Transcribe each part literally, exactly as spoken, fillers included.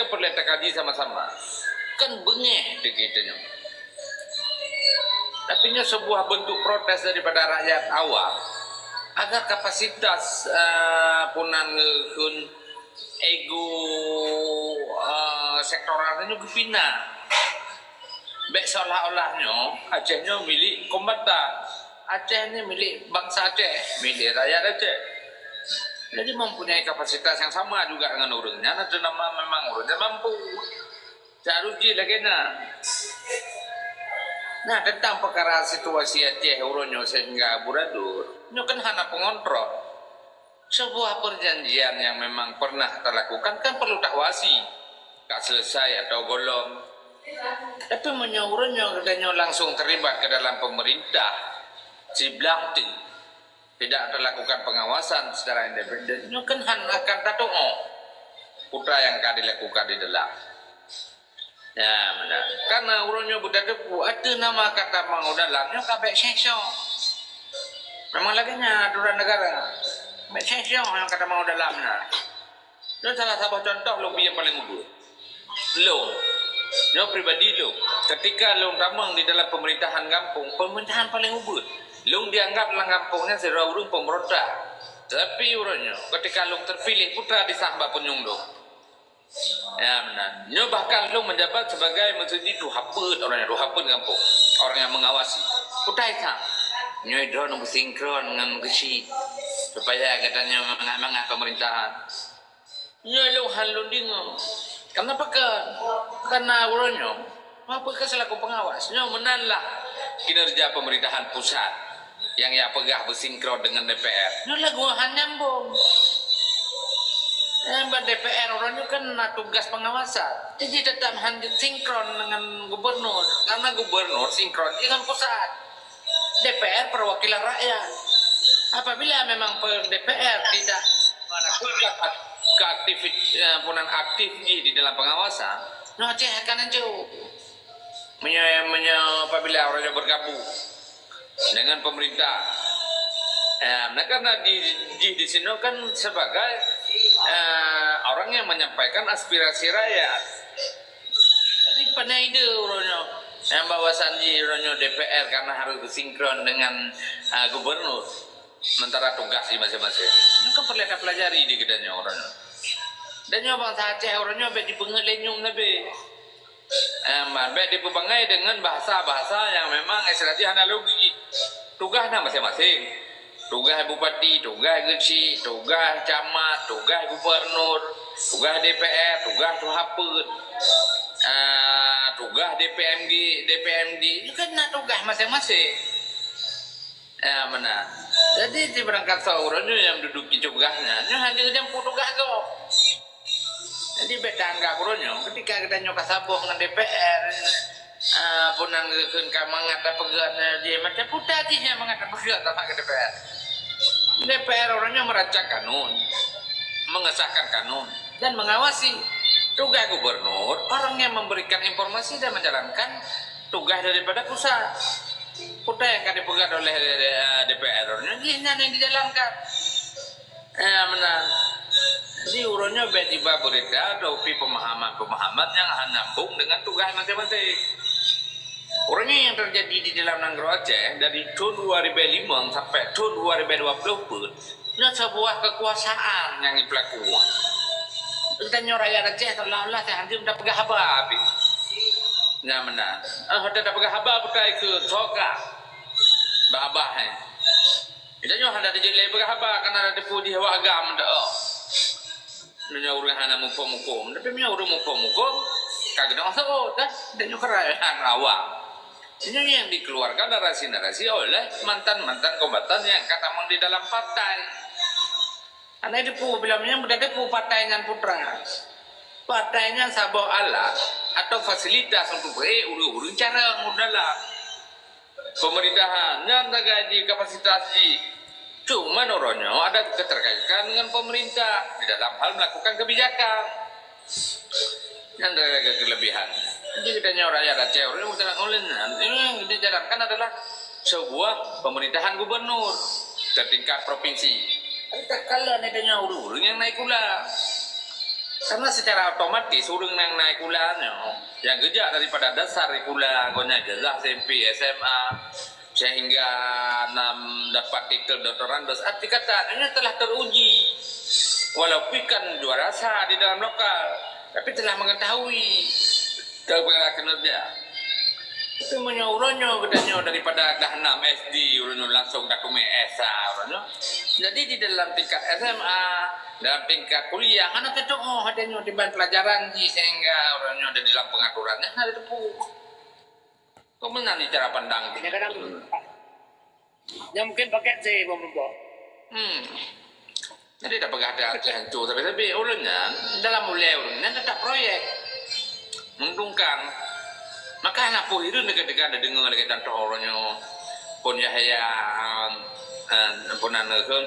Peureulée takaji sama-sama. Kan beungéh dikit nyoe. Tapi nyoe sebuah bentuk protes daripada rakyat awam agar kapasitas, eh, punan ngeukheun ego, eh, sektoral nyoe geupinah. Bék seolah-olah nyoe Aceh nyoe milik kombatan. Aceh ni milik bangsa Aceh, milik rakyat Aceh. Jadi mempunyai kapasitas yang sama juga dengan ureuëng nyan, atau nama memang ureuëng nyan mampu. Seharus jih lagée na. Nah, tentang perkara situasi Aceh uroe nyoe sehingga amburadul, nyoe kan hana pengontrol. Sebuah perjanjian yang memang pernah talakukan kan perlu taawasi ka selesai atau golom. Tapi meunyoe uroe nyoe geutanyoe langsung terlibat ke dalam pemerintah siblang teuk, tidak talakukan pengawasan secara independen, nyoe kan han akan tatuoh putra yang ka dilakukan di dalam. Ya, meunan. Karena uroe nyoe beutateupeue ateueh nama kata mangat dalam nyoe ka bék seng-seng. Memang lagée nyan aturan negara. Bék seng-seng nyang kata mangat dalam nyan. Nyoe salah saboh contoh lôn bri nyang paleng ubit. Lôn. Nyoe pribadi lôn. Ketika lôn tamong di dalam pemerintahan gampông, pemerintahan paleng ubit. Lôn dianggap lam gampông nyan sidroe ureuëng pemberontak. Tapi uroe nyoe, ketika lôn terpilih putra disah bak punyueng lôn. Ya, meunan. Nyoe bahkan lôn menjabat sebagai maksud jih tuha peuet orang nyan, tuha peuet gampông. Orang yang mengawasi. Putra disah. Nyoe droeneuh beusinkron ngon geuchik supaya geutanyoe mangat-mangat pemerintahan. Nyoe lôn han lôn deungoe. Kenapa ke? Karena uroe nyoe, apa ke selaku pengawas? Nyoe meunan lah kinerja pemerintahan pusat yang ya peugah beusinkron dengan D P R. Nyoe lagu han nyambung. Eh, bak D P R uroe nyoe kan na tugas pengawasan. Jadi tetap han sinkron dengan gubernur. Karena gubernur sinkron dengan pusat. D P R perwakilan rakyat. Apabila memang per-, D P R tidak melakukan ak-, keaktifit-, eh, punan aktif jih di dalam pengawasan, nyoe Aceh akan hancur. Meunyoe, meunyoe apabila orang yang bergabung dengan pemerintah, eh, nah, karena di, di, di sini kan sebagai, eh, orang yang menyampaikan aspirasi rakyat. Jadi, pane ide uroe nyoe. Nyang bahwasan jih uroe nyoe D P R karena harus bersinkron dengan, ah, gubernur. Sementara tugas di masing-masing. Nyoe kan peureulée tapelajari di geutanyoe uroe nyoe. Dan nyoe bansa Aceh uroe nyoe bék dipeungeut lé nyum leubeh. Em, bék dipeubangai dengan bahasa-bahasa yang memang istilah jih hana logis. Tugas na masing-masing. Tugaih bupati, tugaih geuchik, tugaih camat, tugaih gubernur, tugaih D P R, tugaih tuha peuet, ah, tugaih D P M G, D P M D, nyoe kan na tugaih maséng-maséng. Ya, meunan. Jadi, di beurangkat soe uroe nyoe nyang duduek di tugaih nyan, nyoe hana geujampu tugaih gob. Jadi, bék taanggab uroe nyoe, ketika geutanyoe ka saboh ngon D P R, ah, peue nan geukheun ka mangat tapeugah, eh, di macam puta jih nyang mangat tapeugah sama ke D P R. D P R uroe nyoe merancang kanun, mengesahkan kanun, dan mengawasi. Tugas gubernur, orang yang memberikan informasi dan menjalankan tugas daripada pusat. Puta nyang ka dipeugah oleh, eh, D P R uroe nyoe, jih nyan nyang dijalankan. Eh, meunan. Jadi, uroe nyoe bék jiba beurita atau pih peumahaman-peumahaman nyang hana nyambong dengan tugaih maséng-maséng. Uroe nyoe nyang teujadi di dalam nanggroe Aceh dari thon dua ribèe limong sampai thon dua ribèe dua ploh peuet, nyoe sabuah keukuasaan nyang jipeulaku. Geutanyoe rakyat Aceh seolah-olah teuh hantom tapeugah haba pih. Nyan meunan. Ah, watèe tapeugah haba, beukai keu soe ka. Babah, eh. Geutanyoe hana tajak lé peugah haba, kana na teupeu jih awak agam dak. Meunyoe ureueng hana muphom hukôm, tapi meunyoe ureueng muphom hukôm, ka geudong seuôt dah. Geutanyoe keurai hana awak. Nyoe nyang dikeluarkan narasi-narasi oleh mantan-mantan kombatan nyang ka tamong di dalam partai. Hana teupeu, bila meunyoe beutateupeue partai nyan putra. Partai nyan saboh alat atau fasilitas untuk beuék ureueng-ureueng carông u dalam pemerintahan, nyan sagai jih kapasitas jih. Cuma uroe nyoe ada keterkaitan dengan pemerintah di dalam hal melakukan kebijakan. Nyan sagai kelebihan. Jadi geutanyoe rakyat Aceh, uroe nyoe geutanyoe ulèe nyan, ini yang dijalankan adalah sebuah pemerintahan gubernur setingkat provinsi. Tapi takalon geutanyoe ureueng-ureueng nyang naik kula. Karena secara otomatis ureuëng nyang na sikula nyoe, nyang geujak daripada dasar sikula, gobnyan ijazah S M P, S M A, sehingga na dapat titel doktorandus, arti kata nyoe telah teruji. Walaupun kan juara sa di dalam lokal, tapi telah mengetahui cara kinerja. Tapi meunyoe uroe nyoe geutanyoe daripada dah nam S D, uroe nyoe langsung tateumé S A uroe nyoe. Jadi di dalam tingkat S M A, dalam tingkat kuliah, hana tatuoh hate nyoe diban pelajaran jih sehingga uroe nyoe ada dalam pengaturan nyan hana teupeue. Kok meunan cara pandang? Kadang-kadang Nyan mungkin paket sih, bom rubah. Hmm. Jadi dah peugah hati-hati hantu tapi-tapi ulun nyan dalam ulée ulun nyan tetap proyek. Menguntungkan. Maka anak pun hireuen dekat-dekat ada dengar lagi tantang orang nyoe. Pun Yahya, eh, pun anak ke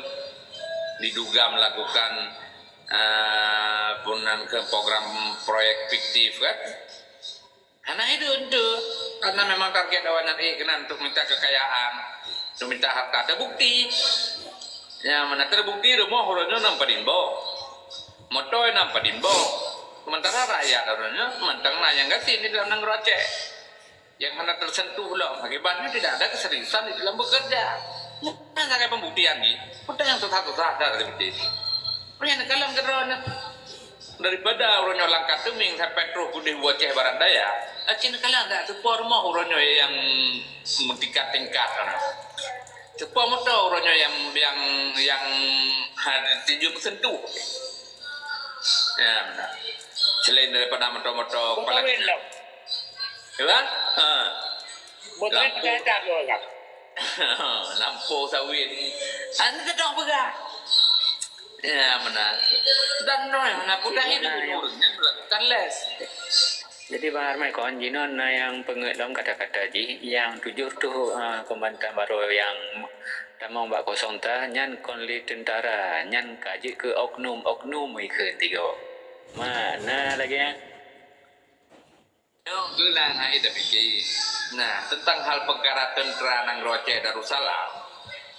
diduga melakukan, eh, pun ke program proyek fiktif kan. Hana hireuen teuh, karena memang target awaknyan ék keunan untuk minta kekayaan, untuk minta harta. Terbukti. Ya, mana terbukti rumoh uroe nyoe nam padum boh. Moto nam padum boh. Sementara rakyat uroe nyoe mantong na nyang gasien di dalam nanggroe Aceh. Yang hana tersentuh lom, akibatnya tidak ada keseriusan di dalam bekerja. Nah, sagai pembuktian ni, udah yang susah-susah ada terbukti. Punya nekalan ke drone. Daripada uroe nyoe langkah teuming sampai troh keudeh u Aceh Barat Daya, aci neukalon dak teupo rumoh uroe nyoe nyang meutingkat-tingkat kana. Teupo moto uroe nyoe nyang, nyang, nyang ha, tinjau meusentuh. Ya, benar. Selain daripada moto-moto kepala kecil. Ya, kan? Ha. Lampu. Lampu sawit. Anu tetap pegang. Ya, benar. Dan noi mana pun dah hidup nurun yang melakukan les. Jadi Bang Armai kon jinoe na nyang peungeut lom kata-kata jih nyang tujoh tuh, eh, pembantan baru nyang tamong bak kosong ta nyan kon lé tentara nyan ka jeuet keu oknum-oknum ikheun tigo. Ma na lagée nyan. Nyoe geulang hai tapike. Nah, tentang hal peukara teuntra nanggroe Aceh Darussalam,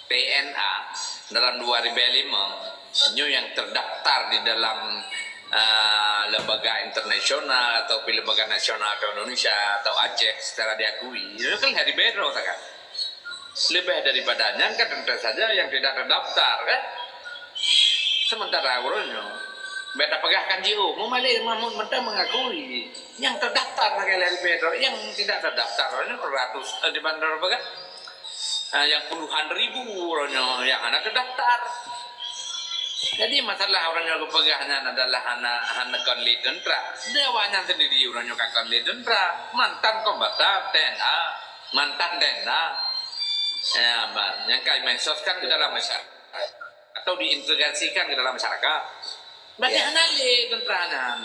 T N A, dalam dua ribu lima, nyoe nyang terdaftar di dalam, ah, lembaga internasional ataupun lembaga nasional atau Indonesia atau Aceh secara diakui. Nyoe kan hari bero saga. Leubeh daripada nyan kan tentu saja yang tidak terdaftar, kan? Sementara uroe nyoe, beda peugah kan jiôh, mumaleh Mahmud Menta mengakui yang terdaftar lagée lé Pedro, yang tidak terdaftar uroe nyoe ratus, eh, di bandar peugah, eh, yang puluhan ribu uroe nyoe yang hana terdaftar. Jadi masalah uroe nyoe geupeugah nyan adalah hana, hana kon lé tentara. Dia awaknyan sendiri uroe nyoe ka kon lé tentara, mantan kombatan T N A. Mantan T N A, ya, ba, nyang ka dimedsoskan ke dalam masyarakat atau diintegrasikan ke dalam masyarakat. Berarti hana lé tentara nyan.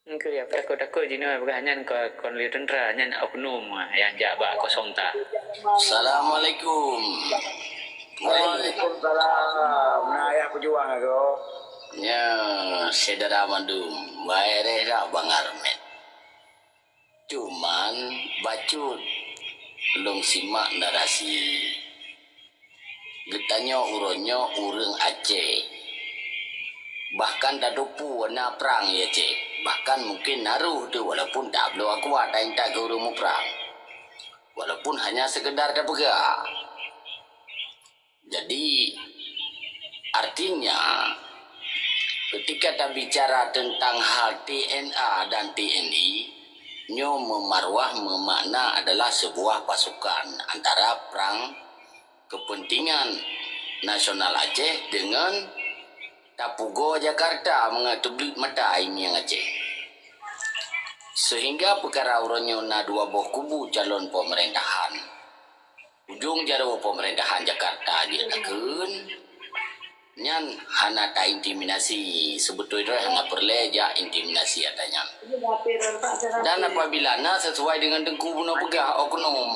Engkau ya, takut-takut jinoe peugah nyan kon, kon lé tentara, nyan oknum nyang jak bak kosong ta. Assalamualaikum. Waalaikumsalam. Nah, ya pejuang aku. Ya, syedara mandum. Baik dah Bang Armet. Cuman bacut lôn simak narasi. Geutanyoe uroe nyoe ureuëng Aceh. Bahkan tadupu na prang di Aceh. Bahkan mungkin na rôh teuh walaupun tabloe kuat taintat keu ureuëng muprang. Walaupun hanya sekedar tapeugah. Jadi, artinya, ketika tabicara tentang hal T N A dan T N I, nyoe meumarwah meumakna adalah sebuah pasukan antara Perang Kepentingan Nasional Aceh dengan tapugoe Jakarta meungeuteubiet mata ingieng Aceh. Sehingga peukara uroe nyoe na dua boh kubu calon pemerintahan. Ujong jaroe pemerintahan Jakarta jeuet takheun, nyan hana taintimidasi, seubeutoi droe hana peureulée jak intimidasi ata nyan. Dan apabila na sesuai dengan Teungku bunoe peugah oknum,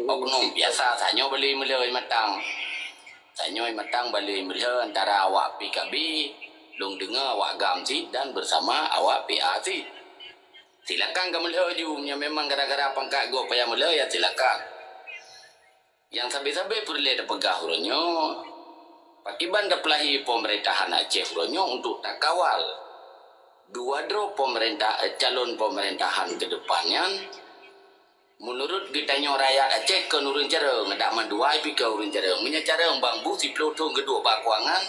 oknum biasa tanyoe balui meulhö matang. Tanyoe matang balui meulhö antara awak P K B, lôn deungoe awak GAM cit dan bersama awak P A cit. Silakan kameulhö ju, meunyoe memang gara-gara pangkat gob payah meulhö, ya silakan. Nyang sabe-sabe peureulée tapeugah uroe nyoe, Pakiban tapeulahi pemerintahan Aceh uroe nyoe untuk takawal dua droe pemerintah, eh, calon pemerintahan ke depan nyan, menurut geutanyoe rakyat Aceh kon ureuëng carông, dak mandua pih kon ureuëng carông. Meunyoe carông bang bu siplôh thon geuduek bak kuangan,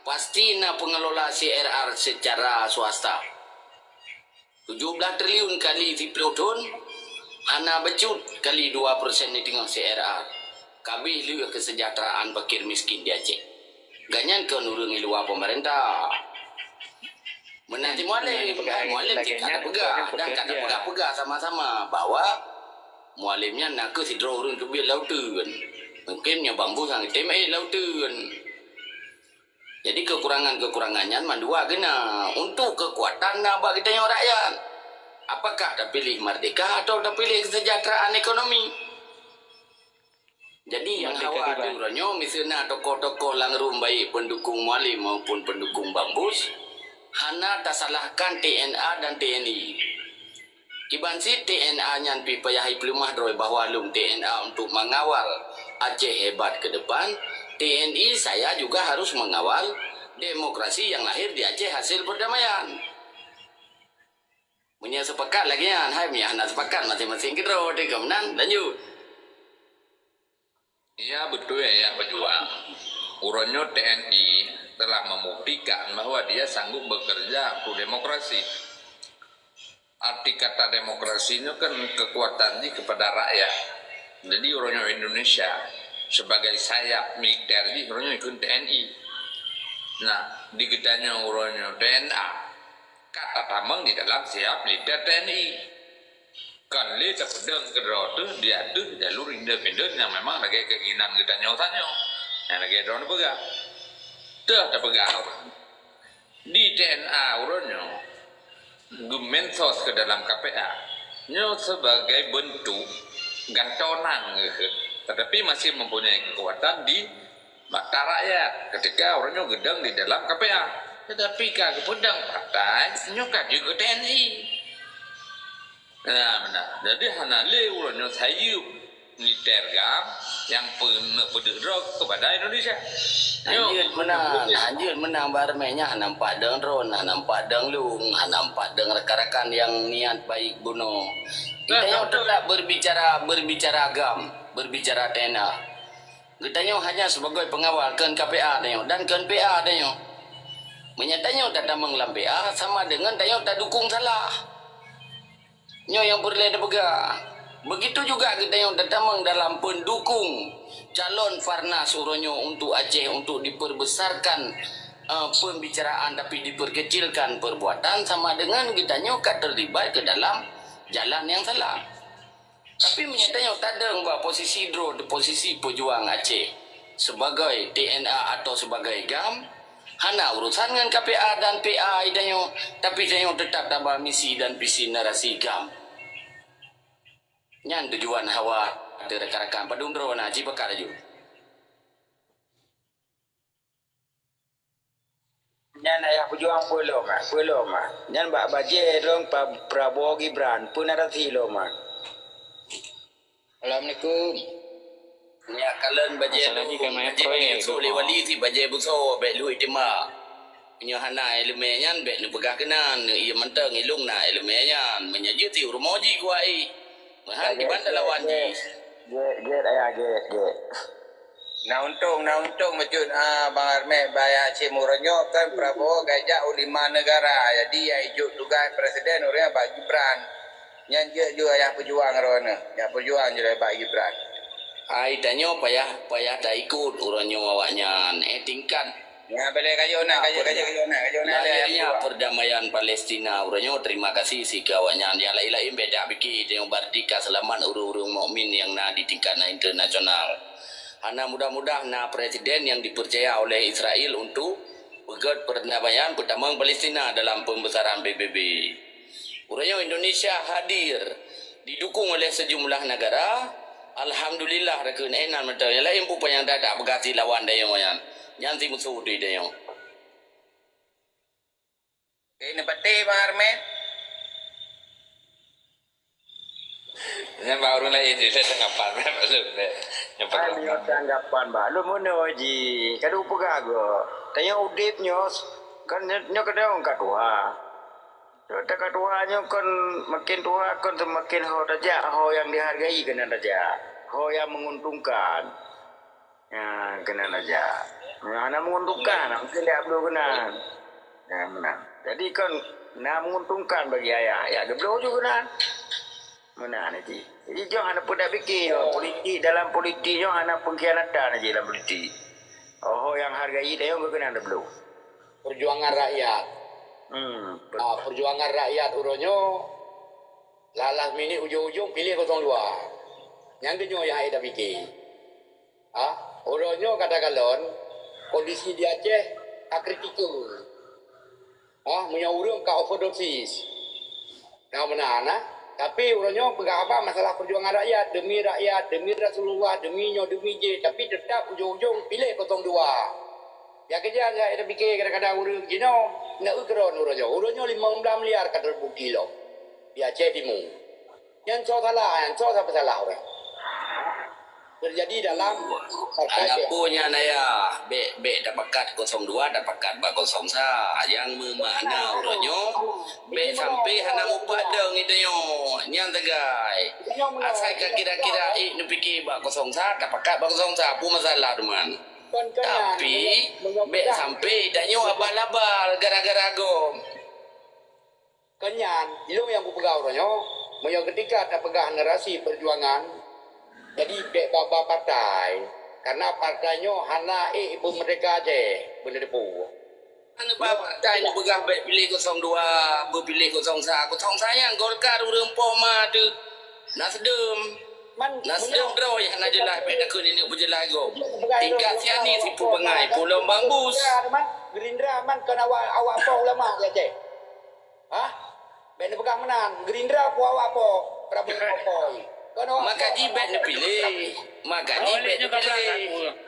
pasti na pengelola C R R secara swasta. Tujoh blaih triliun kali siplôh thon, hana bacut kali dua persen di teungoh C R R. Kabeh lheueh kesejahteraan fakir miskin di Aceh. Gobnyan kon ureuëng di luwa pemerintah. Meunan cit Mualem, kan Mualem cit ka tapeugah, dah ka tapeugah-peugah sama-sama bahwa Mualem nyan na kheueh sidroe ureuëng teubiet lam uteuen. Mungken nyoe bang bu sang tem éh lam uteuen. Jadi kekurangan-kekurangan nyan mandua geuna untuk kekuatan na bak geutanyoe rakyat. Apakah tapiléh merdeka atau tapiléh kesejahteraan ekonomi? Jadi nyang hawa di uroe nyoe miseue na tokoh-tokoh lam rum baik pendukung Mualem maupun pendukung Bang Bus, hana tasalahkan T N A dan T N I. Kiban cit T N A nyan pih payah ipeuleumah droe bahwa lom T N A untuk mengawal Aceh hebat ke depan, T N I saya juga harus mengawal demokrasi yang lahir di Aceh hasil perdamaian. Meunyoe sepakat lagée nyan, hai meunyoe hana sepakat masing-masing keudroe, deh, ka meunan, lanjut. Ya, betul ya, ya, pejuang. Uroe nyoe T N I telah membuktikan bahwa dia sanggup bekerja untuk demokrasi. Arti kata demokrasi itu kan kekuatan jih kepada rakyat. Jadi uroe nyoe Indonesia sebagai sayap militer jih uroe nyoe ikut T N I. Nah, di geutanyoe uroe nyoe T N A, ka tatamong di dalam sayap militer T N I. Kon lé tapeudong keudroe teuh di ateueh jalur independen nyang memang lagée keinginan geutanyoe tanyoe. Nyang lagée droeneuh peugah. Teuh tapeugah ureuëng. Di T N A uroe nyoe geumensos ke dalam K P A. Nyoe sebagai bentuk gantonang geuh, tetapi masih mempunyai kekuatan di mata rakyat ketika uroe nyoe geudong di dalam K P A. Tetapi ka geupeudong partai, nyoe ka jeuet keu T N I. Nah, meunan. Jadi hana lé uroe nyoe sayeup militer GAM nyang peuneuk peudeuh droe kepada Indonesia. Nyoe. Hanjeuet meunan, hanjeuet meunan barmeh nyan hana nampak dong droe, hana nampak dong lung, hana nampak dong rakan-rakan nyang niat baik bunoe. Nah, geutanyoe tetap berbicara, berbicara GAM, berbicara T N A. Geutanyoe hanya sebagai pengawal kon K P A tanyoe dan kon P A tanyoe. Meunyoe tanyoe tatamong lam P A, sama dengan tanyoe tadukung salah. Nyoe nyang peureulée tapeugah. Begitu juga geutanyoe tatamong dalam pendukung calon Farnas uroe nyoe untuk Aceh untuk diperbesarkan, eh, pembicaraan tapi diperkecilkan perbuatan sama dengan geutanyoe ka terlibat ke dalam jalan yang salah. Tapi meunyoe tanyoe tadong bak posisi droe di posisi pejuang Aceh sebagai T N A atau sebagai GAM, hana urusan ngon K P A dan P A tanyoe, tapi tanyoe tetap tabah misi dan visi narasi GAM. Nyan tujuan hawa ateueh rakan-rakan padum droe na jipakat laju. Nyan ayah pejuang peue lom, ah, peue lom, ah. Nyan bak bajée lom pa-, Prabowo Gibran, peue narasi lom, ah. Assalamualaikum. Nyak kalon bajée lom, bajée bagi lé wali si bajée busoe, bék luwih teuma. Meunyoe hana iéleumé nyan, bék neupeugah keunan, ié mantong ilong na iéleumé nyan. Meunyoe jeuet si urumoe jih kuai. Meuhan kiban talawan jih. Gét, gét, ayah, gét, gét. Na untông, na untông bacut, ah, Bang Armet bak ayah Aceh uroe nyoe kan Prabowo ka jak u lima negara. Jadi, nyang ijok tugaih presiden uroe nyoe bak Gibran. Nyan jeuet ju ayah peujuang droeneuh. Nyang peujuang ju bak Gibran. Ai tanyoe payah, payah taikot uroe nyoe awaknyan. Eh, tingkat Nah, boleh kayu nak, kayu, kayu, kayu nak, kayu nak. Lahirnya perdamaian Palestina uroe nyoe, terima kasih si keu awaknyan. Nyang laén-laén bék dak pike, tanyoe berarti ka seulamat ureuëng-ureuëng mukmin nyang na di tingkat na internasional. Hana mudah-mudah na presiden nyang dipercaya oleh Israel untuk peugét perdamaian peutamong Palestina dalam pembesaran P B B. Uroe nyoe Indonesia hadir didukung oleh sejumlah negara. Alhamdulillah, rakheun, eh, nan mantong. Nyang laén peue nyang dak peugah si lawan tanyoe nyan. Nyan si musoh teuh tanyoe. Eh, neupatéh Bang Armet. Nyan bak ureuëng laén jih, saya tanggapan, maksud saya. Nyang Hai, pertama. Nyoe tanggapan, bah. Lôn meunoe jih, ka lôn peugah goe. Tanyoe udeb nyoe, kan nyoe, nyoe kadang ka tuha. Nyoe ka tuha nyoe kon makin tuha, kon seumakin ho tajak, ho nyang dihargai keunan tajak. Ho nyang menguntungkan. Ya, keunan aja. Ya, hana menguntungkan, mungkin dia abloh keunan. Ya, meunan. Jadi kon na menguntungkan bagi ayah, ya geubloh ju keunan. Meunan aja. Jadi jong hana peudak pikir, politik, dalam politik jong hana pengkhianatan aja dalam politik. Oh, yang hargai dia jong keunan geubloh. Perjuangan rakyat. Hmm. Ah, perjuangan rakyat uroe nyoe lalas minit ujong-ujong pilih kosong dua. Nyang geunyoe yang hai dah pikir. Ha? Uroe nyoe kata kalon, kondisi di Aceh ka kritikal. Ha? Meunyoe ureuëng ka overdosis. Nah, meunan, nah. Tapi uroe nyoe peugah haba masalah perjuangan rakyat, demi rakyat, demi Rasulullah, demi nyoe, demi jih. Tapi tetap ujong-ujong pilih kosong dua. Ya, keujang, ya, ida pikir kadang-kadang ureuëng jinoe, nak ukron uroe nyoe. Uroe nyoe limong blah miliar ka terbukti lom. Di Aceh Timur. Nyan soe salah, nyan soe sapeue salah ureuëng. Terjadi dalam partai Hana P A K. Peue nyan ayah, bèk, bèk tapakat kosong dua, tapakat bak kosong sa. Nyang meumakna uroe nyoe, bèk sampai hana mupadong geutanyoe. Nyan sagai. Asai ka kira-kira ék neupike bak kosong sa, tapakat bak kosong sa. Peue masalah teuma. Tapi, bèk sampai tanyoe abal-abal gara-gara gob. Kon nyan, ilôn nyang kupeugah uroe nyoe, meunyoe keutika tapeugah narasi peujuangan, jadi bèk ba-ba partai, karena partai nyoe hana ék beumeurdeka Aceh, beuneuteupeu. Hana ba partai neupeugah bèk piléh kosong dua, beupiléh kosong sa. Kosong sa nyan Golkar ureuëng poh ma teuh. Nasdem. Man, Nasdem meunyoe droe hana jeulaih, bèk takheun ineuk beujeulaih gob. Tingkat siani sipu bangai, pulo bambus. Gerindra man kon awak, awak poh ulama di Aceh. Hah? Bèk neupeugah meunan, Gerindra po awak po, Prabowo po. Kon awak Maka po, jih bèk neupiléh. Maka jih bèk neupiléh.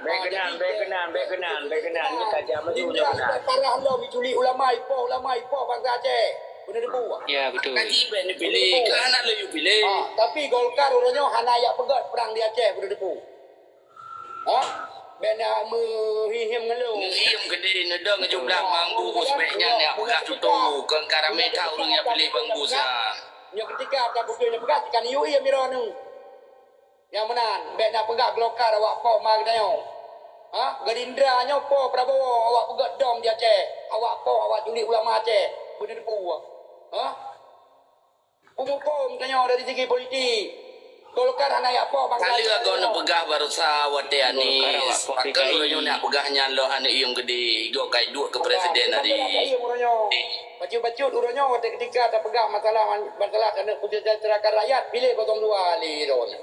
Bèk keunan, bèk keunan, bèk keunan, bèk keunan. Ni tajam laju Gerindra nyoe keunan. Sudah parah lom, iculik ulama, ipoh ulama, ipoh bansa Aceh. Beuneuteupeu. Ya, betul. Maka jih bèk neupiléh. Beuneuteupeu. Keu hana lôn piléh. Ha, tapi Golkar uroe nyoe hana jak peugöt prang di Aceh, beuneuteupeu. Ha? Bèk na meuhiem ngon lôn. Neuhiem keudéh, neudong jumlah mambus, bèk nyan jak peugah tutoe, kon ka ramé that ureuëng nyang piléh bambus nyan. Nyoe keutika ka beutôi neupeugah, ka neuyue iem droeneuh. Nyang meunan, bèk na peugah Golkar awak poh ma geutanyoe. Ha? Gerindra nyoe poh Prabowo, awak peugöt dom di Aceh. Awak poh, awak culik ulama Aceh. Beuneuteupeu. Ha? Peumuphom tanyoe dari segi politik. Golkar hana jak poh bangsa. Ka lheueh gob neupeugah baroesa watèe Anies. Pakon uroe nyoe nak peugah nyan lom hana iem keudéh. Gob ka duek keu presiden tadi. Bacut-bacut uroe nyoe watèe keutika tapeugah masalah, masalah keuneuk peusejahterakan rakyat, piléh kosong dua lé droeneuh.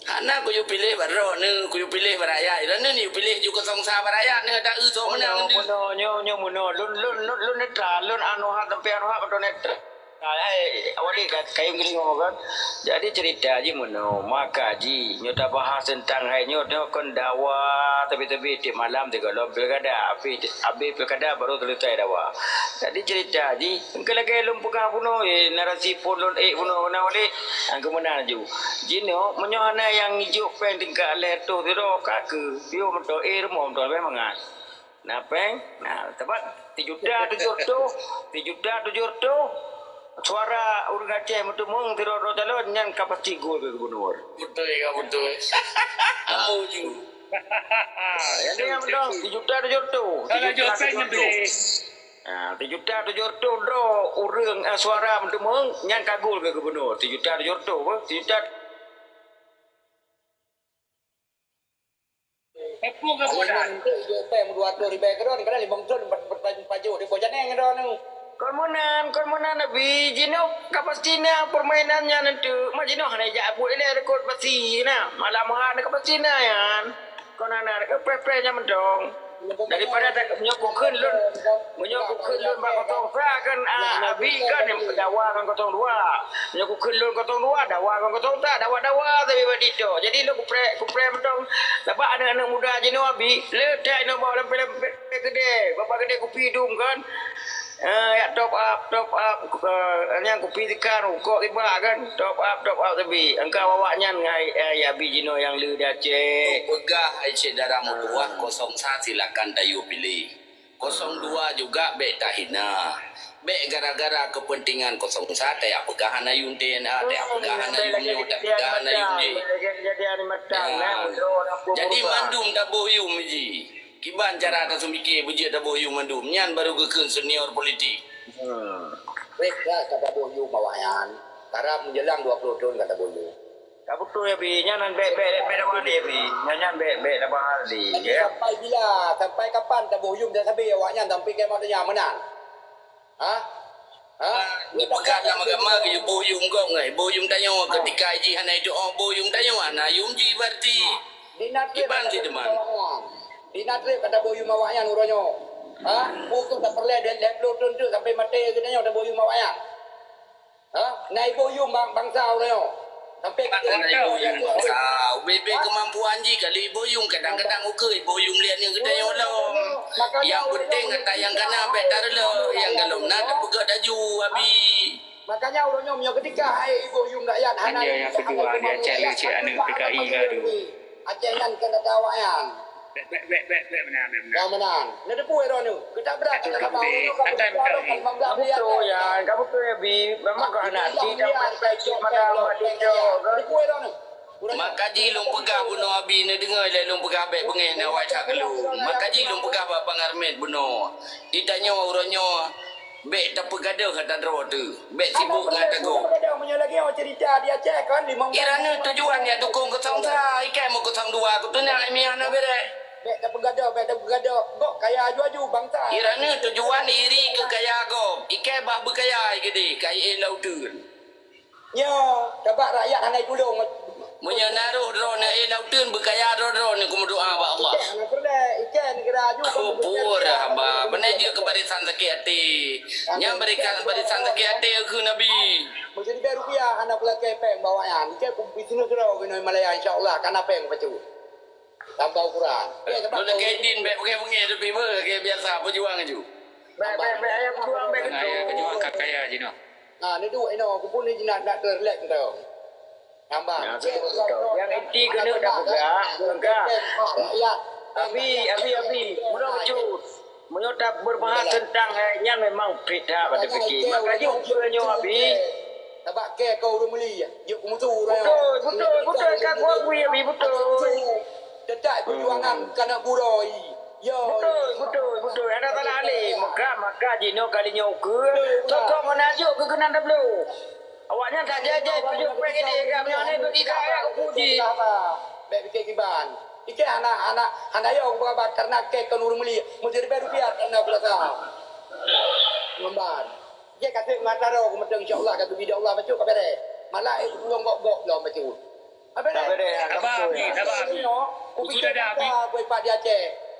Hana kuyue piléh bak droeneuh, kuyue piléh bak rakyat. Droeneuh neuyue piléh ju kosong sa bak rakyat, neuh dak eu soe meunang. Meunoe, meunoe, nyoe, nyoe meunoe. Lôn, lôn, lôn, lôn netral, lôn anu hak, tapi anu hak beutôi netral. Hai, awak ni ka, kayém geudeungoe kan. Jadi cerita jih meunoe, maka jih nyoe tabahas teuntang hai nyoe, nyoe kon dawa teubi-teubi tiep malam sigohlom pilkada. Abéh, abéh pilkada baru selesai dawa. Jadi cerita jih, engke lagèe lôn peugah bunoe, eh, narasi phon lôn ék bunoe na ulèe. Nyang keumeunang ju. Jinoe, meunyoe hana nyang ijok péng tingkat lhèe reutôh sidroe, ka keuh, piôh meuto, eh, rumoh meuto, leubèh mangat. Na péng? Na, teuma sijuta tujoh reutôh, sijuta tujoh reutôh suara ureueng Aceh meuteumeung sidroe-droe calon nyan ka pasti gol keu gubernur. Beutôi ka beutôi. Amu ju. Ah, jadi nyang mantong sijuta tujoh reutôh, sijuta tujoh reutôh. Ah, sijuta tujoh reutôh droe ureueng, eh, suara meuteumeung nyan ka gol keu gubernur. Sijuta tujoh reutôh, sijuta Peue keu bola? Untuk ijok péng dua ratus ribèe keudroe, kadang limong thon, empat, empat, empat juta, di bawah janeng keudroe nyoe. Kon meunan, kon meunan, Abi. Jinoe ka pasti na permainan nyan enteuk. Mak jinoe hana jak buet ilèe rekod pasti na. Malam han ka pasti na nyan. Kon hana, eh, preh-preh nyan mantong. Daripada tak, meunyoe kukheun lôn, meunyoe kukheun lôn bak kosong sa kan, ah, Abi kan nyang dawa ngon kosong dua. Meunyoe kukheun lôn kosong dua, dawa ngon kosong sa, dawa-dawa sabe bak ditôh. Jadi lôn kupreh, kupreh mantong. Sabab aneuk-aneuk muda jinoe Abi, le that inoe bak lampéh-lampéh keudè, bak keudè kupi dum kan. Ah, ya top up, top up, eh, nyang kupi tekan, rukok iba kan, top up, top up tapi. Engka awak nyan ngai, eh, ya bi jinoe yang le di Aceh. Peugah ai syedara meutuwah kosong sa silakan tayue piléh. Kosong dua juga bék tahina. Bék gara-gara kepentingan kosong sa taya peugah hana yum T N A, taya peugah hana yum nyoe, taya peugah hana yum jih. Jadi mandum taboh yum ji. Kiban cara taseumiké beujeuet taboh yum mandum. Nyan baru geukheun senior politik. Hmm. Wéh, dah ka taboh yum awaknyan. Karab menjelang dua puluh thon ka taboh yum. Ka beutôi, Abi. Nyan, nyan bék, bék, bék, bék dawa lé, Abi. Nyan, nyan bék, bék dawa lé, ya. Sampai bila? Sampai kapan taboh yum dan sabe awaknyan sampai kiamat donya meunan? Ha? Ha? Ni peugah lam agama ke boh yum gong, eh. Boh yum tanyoe ketika jih hana itu, oh, boh yum tanyoe hana yum jih berarti. Kiban si teman. Di Natrib kata boh yum awaknyan uroe nyoe. Ha? Buku tak perlu dan lem tu sampai mati kita nyoe taboh yum awaknyan. Ha? Na iboh yum bang-, bangsa uroe nyoe. Sampai na iboh yum bangsa. Ubé-bé kemampuan jih kali iboh yum kadang-kadang ukeue iboh yum lian nyoe geutanyoe lom. Yang penting ata nyang kana bék tareuloh, nyang galom na tapeugah laju, Abi. Makanya uroe nyoe meunyoe ketika hai iboh yum rakyat hana. Nyan nyang keudua, dia cari cek aneuk P K I ngadu. Aceh nyan kena tawa nyan. Bék, bék, bék, bék, bék, meunan, bék, meunan. Ya, meunan. Neuteupue droeneuh. Keutak brat. Atu kena kabeh, tahu, atan kena kali. Betul, ya. Kamu tu, ya, Bi. Memang kau anak cik, dah main plastik, makan rumah tidur, kan? Neuteupue droeneuh. Maka jih lôn peugah bunoe Abi, neudeungoe lé lôn peugah bék beungéh na awai that keu lôn. Maka jih lôn peugah bak Bang Armet bunoe. Di tanyoe uroe nyoe, bék tapeugadoh ata droe teuh. Bék sibuk ngon ata gob. Meunyoe lagèe nyoe cerita di Aceh kan, limong. Iran ni tujuan ya dukung kosong sa, ikai mau kosong dua, aku tu nak imi anak bere. Bék tapeugadoh, bék tapeugadoh. Gok kaya aju-aju bangsa. Iran ni tujuan iri keu kaya gob, ikai bah beukaya gede, kai eh lauteun. Nyoe, sabab rakyat hana itulông. Meunyoe na roh droeneuh, eh, lauteun beukaya droe-droeneuh keumeudoa bak Allah. Hana peureulèe, ikan neugara aju. Kubur haba, beuna jeuet keu barisan sakét até. Nyang barisan, barisan sakét até keu Nabi. Meusiribèe rupiah hana peulakèe péng bak awaknyan. Ikan bisnis droe keunoe Malaya, insya Allah, kana péng bacut. Tambah ukuran. Eh, sabab lôn lakèe idin, bèk beungèh-beungèh, tapi beuh, lagèe biasa, peujuang aju. Bèk, bèk, bèk, ayah peujuang, bèk. Ayah peujuang ka kaya jinoe. Ha, ni duek inoe, aku pun ni nak, nak terlek tu. Tambah. Nah, betul, betul. Yang inti kena dah peugah, peugah. Abi, abi, abi. Mula bacut. Meunyoe tak berbahas tentang, eh, nyan memang beda pada fikir. Makanya ukur nyoe, abi. Sabab kèe keu ureueng meuli, jeuet keu musu ureueng. Betul, betul, betul. Ka kuakui, abi, betul. Tetap perjuangan kana buroe. Yo. Betul, betul, betul. Ada salah alih. Maka, maka jinoe kali nyoe ukur. Betul, betul. Sokong menajuk keu keunan tablo. Awaknyan tak jajai baju pek ini, kami ni bagi kaya ke puji. Bèk pikir kiban. Pikir hana, hana, hana yo beuraba karena kèe keu ureueng meuli. Meusiribèe rupiah karena beurasa. Ngemban. Jeh ka sép mata roh keumeuteng, insya Allah ka geubida Allah bacut ka bere. Malah eh ulôn gok-gok lom bacut. Abang, abang, abang. Sudah dah, abang.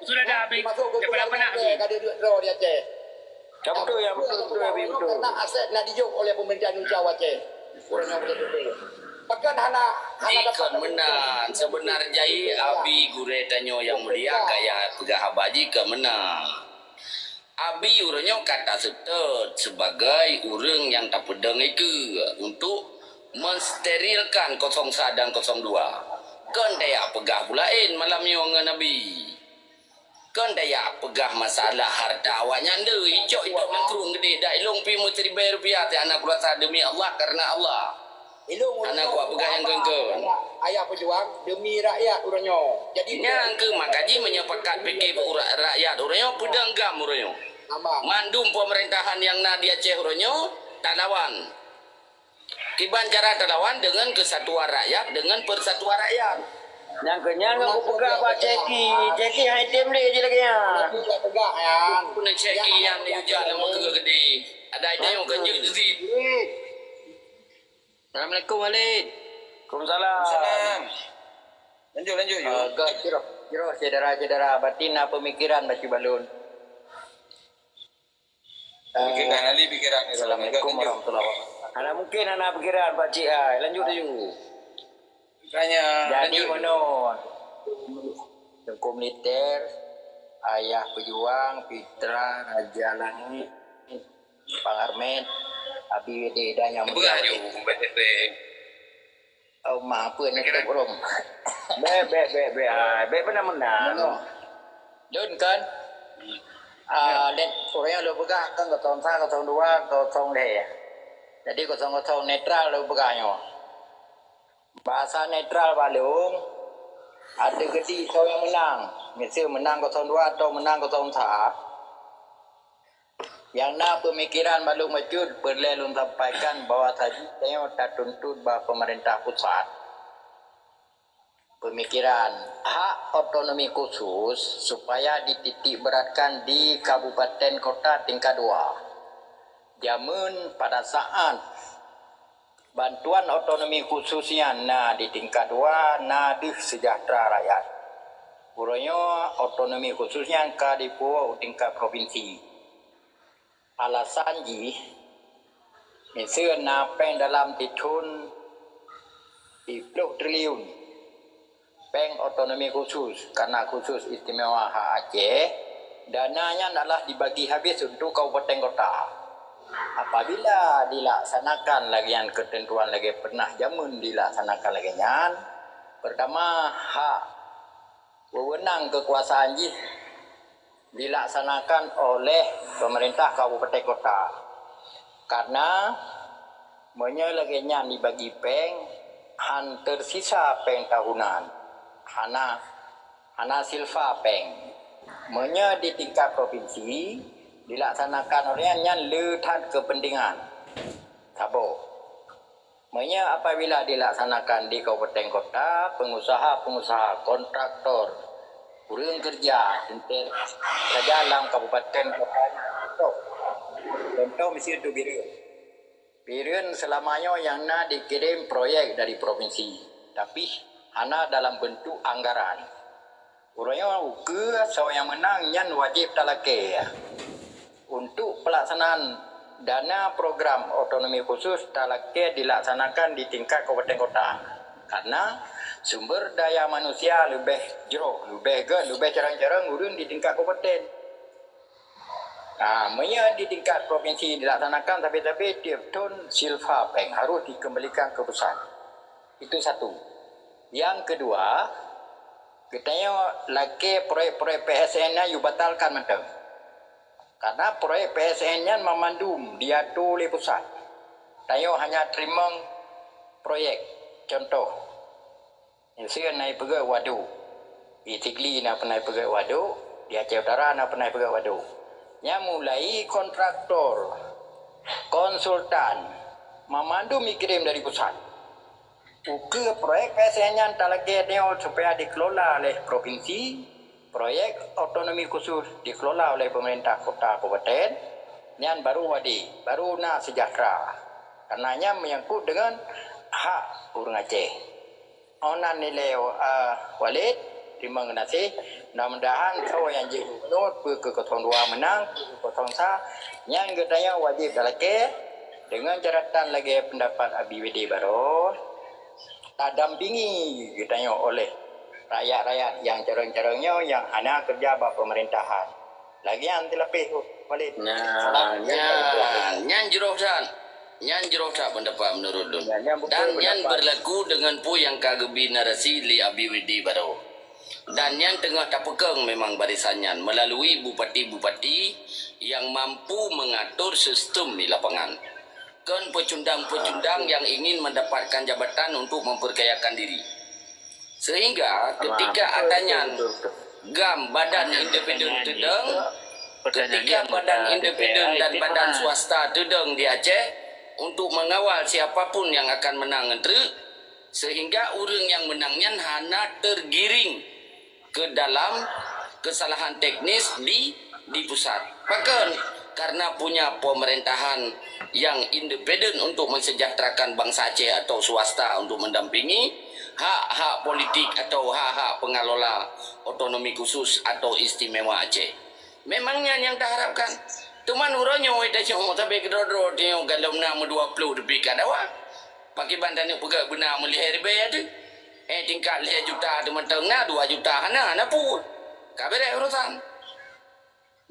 Sudah dah, abang. Masuk ke keluarga, abang. Ada duit terus di Aceh. Betul, ya, betul, betul, abi, betul. Karena aset nak dijok oleh pemerintah Indonesia, Aceh. Kurang yang betul-betul. Bahkan hana, hana dapat. Ikon meunan, sebenar jai abi gurèe tanyoe yang mulia, kaya peugah haba jih keu meunan. Abi uroe nyoe ka taseutôt sebagai ureueng nyang tapeudong ikeue untuk mensterilkan kosong sa dan kosong dua. Kon tajak peugah peue laén malam nyoe ngon abi. Kon tajak peugah masalah harta awaknyan deuh, icok-icok mangkrueng gede dak ilong pi meusiribèe rupiah teuh hana kurasa demi Allah, karena Allah. Ilong ureueng nyoe. Hana kuat peugah nyang kon-kon. Ayah peujuang demi rakyat ureueng nyoe. Jadi nyang keu maka jih meunyoe pakat pike ra-, rakyat ureueng nyoe, peudong gam ureueng nyoe. Aman. Mandum pemerintahan nyang na di Aceh ureueng nyoe talawan. Kiban cara talawan dengan kesatuan rakyat, dengan persatuan rakyat. Nyang keu nyan nyang kupeugah bak Ceki, Ceki hai tem lé jih lagèe nyan. Peugah nyan. Peue Ceki nyan diuja lam muka gede. Ada idéh nyang keu nyan. Assalamualaikum, Walid. Waalaikumsalam. Salam. Lanjut, lanjut, Yu. Ah, ga, jroh, jroh, syedara-syedara, batin na pemikiran bacut balon. Pemikiran, Ali pikiran. Assalamualaikum warahmatullahi wabarakatuh. Hana mungkin hana pikiran, Pak Cik, ai. Lanjut, lanjut. Tanya, jadi, lanjut. Meunoe, Teungku Militer, Ayah Pejuang, Pitra, Raja Langit, Pang Armet, Abi Wede dan nyang mulia. Beuraju, bete. Oh, ma, peue neutup rom. Bèk, bèk, bèk, bèk. Ah, bèk meunan-meunan. Lôn kan? Ah, lét ureueng lôn peugah kan kosong sa, kosong dua, kosong lhèe. Jadi kosong kosong netral lôn peugah nyoe. Bahasa netral bak lôn, ateueh geuti soe nyang meunang. Miseue meunang kosong dua atau meunang kosong sa, nyang na peumikiran bak lôn bacut peureulèe lôn sampaikan bahwa saji tanyoe tatuntut bak peumeurintah pusat. Peumikiran hak otonomi khusus supaya dititik beratkan di kabupaten kota tingkat dua. Jameun pada saat bantuan otonomi khusus nyan na di tingkat dua, na deuh seujahteura rakyat. Uroe nyoe otonomi khusus nyan ka dipuwoe u tingkat provinsi. Alasan jih, miseue na péng dalam tithon siplôh triliun péng otonomi khusus, karena khusus istimewa hak Aceh, dana nyan adalah dibagi habis untuk kabupaten kota. Apabila dilaksanakan lagèe nyan keuteuntuan lagèe pernah jameun dilaksanakan lagèe nyan, pertama, hak wewenang keukuasaan jih dilaksanakan oleh pemerintah kabupaten kota. Karena meunyoe lagèe nyan dibagi péng, han tersisa péng tahunan, hana, hana silfa péng. Meunyoe di tingkat provinsi dilaksanakan oleh nyan, nyan le that keupeuntengan. Saboh. Meunyoe apabila dilaksanakan di kabupaten kota, pengusaha-pengusaha, kontraktor, ureueng keureuja, teuntèe keureuja lam kabupaten kota nyan. Contoh, contoh miseue tu Bireuen. Bireuen seulama nyoe nyang na dikirém proyek dari provinsi, tapi hana dalam bentuk anggaran. Uroe nyoe ukeue soe nyang meunang nyan wajéb talakèe. Untuk pelaksanaan dana program otonomi khusus talakèe dilaksanakan di tingkat kabupaten kota. Karena sumber daya manusia leubeh jroh, leubeh göt, leubeh carông-carông ureueng di tingkat kabupaten. Nah, meunyoe di tingkat provinsi dilaksanakan sabe-sabe tiep thon silfa péng harus dikembalikan ke pusat. Itu satu. Yang kedua, geutanyoe lakèe proyek-proyek P S N nyan yue batalkan mantong. Karena proyek P S N nyan mamandum diatur lé pusat. Tanyoe hanya teurimong proyek. Contoh, miseue na ipeugöt wadôk. Di Sigli na pernah ipeugöt wadôk, di Aceh Utara na pernah ipeugöt wadôk. Nyan mulai kontraktor, konsultan, mamandum ikirém dari pusat. Ukeue proyek P S N nyan talakèe nyoe supaya dikelola oleh provinsi, proyek otonomi khusus dikelola oleh pemerintah kota kabupaten, nyan baru wadi, baru na seujahteura. Karena nyan menyangkut dengan hak ureueng Aceh. Onan nilai, eh, Walid, terima kasih. Mudah-mudahan soe nyang jeuet gubernur, peue keu kosong dua meunang, peue keu kosong sa, nyan geutanyoe wajéb talakèe dengan catatan lagèe pendapat Abi Wede baroe, tadampingi geutanyoe oleh rakyat-rakyat nyang carông-carông nyoe nyang hana keureuja bak peumeurintahan. Lagèe nyan teulapeh, Walid. Nah, nyan, nyan jroh that. Nyan jroh that pendapat menurut lôn. Nyan, nyan beutôi pendapat. Dan nyan berlaku dengan peue nyang ka geubi narasi lé Abi Wede baroe. Dan nyan teungoh tapeukong memang barisan nyan melalui bupati-bupati nyang mampu mengatur sistem di lapangan. Kon pecundang-pecundang nyang ingin mendapatkan jabatan untuk memperkayakan diri. Sehingga ketika atanyan GAM badan independen teudong, ketika badan independen dan badan swasta teudong di Aceh untuk mengawal siapapun yang akan menang ngon treuk, sehingga ureueng nyang menang nyan hana tergiring ke dalam kesalahan teknis di, di pusat. Pakon? Karena punya pemerintahan yang independen untuk mensejahterakan bangsa Aceh atau swasta untuk mendampingi hak-hak politik atau hak-hak pengelola otonomi khusus atau istimewa Aceh. Memang nyan nyang taharapkan. Teuma uroe nyoe, wéh, tanyoe sabe keudroe-droe tanyoe galom na meudua ploh leubeh ka dawa. Pakriban tanyoe peugah beuna meulihée ribée teuh. Eh, tingkat lhée juta teumantong na, dua juta hana, na peue. Ka beres urusan.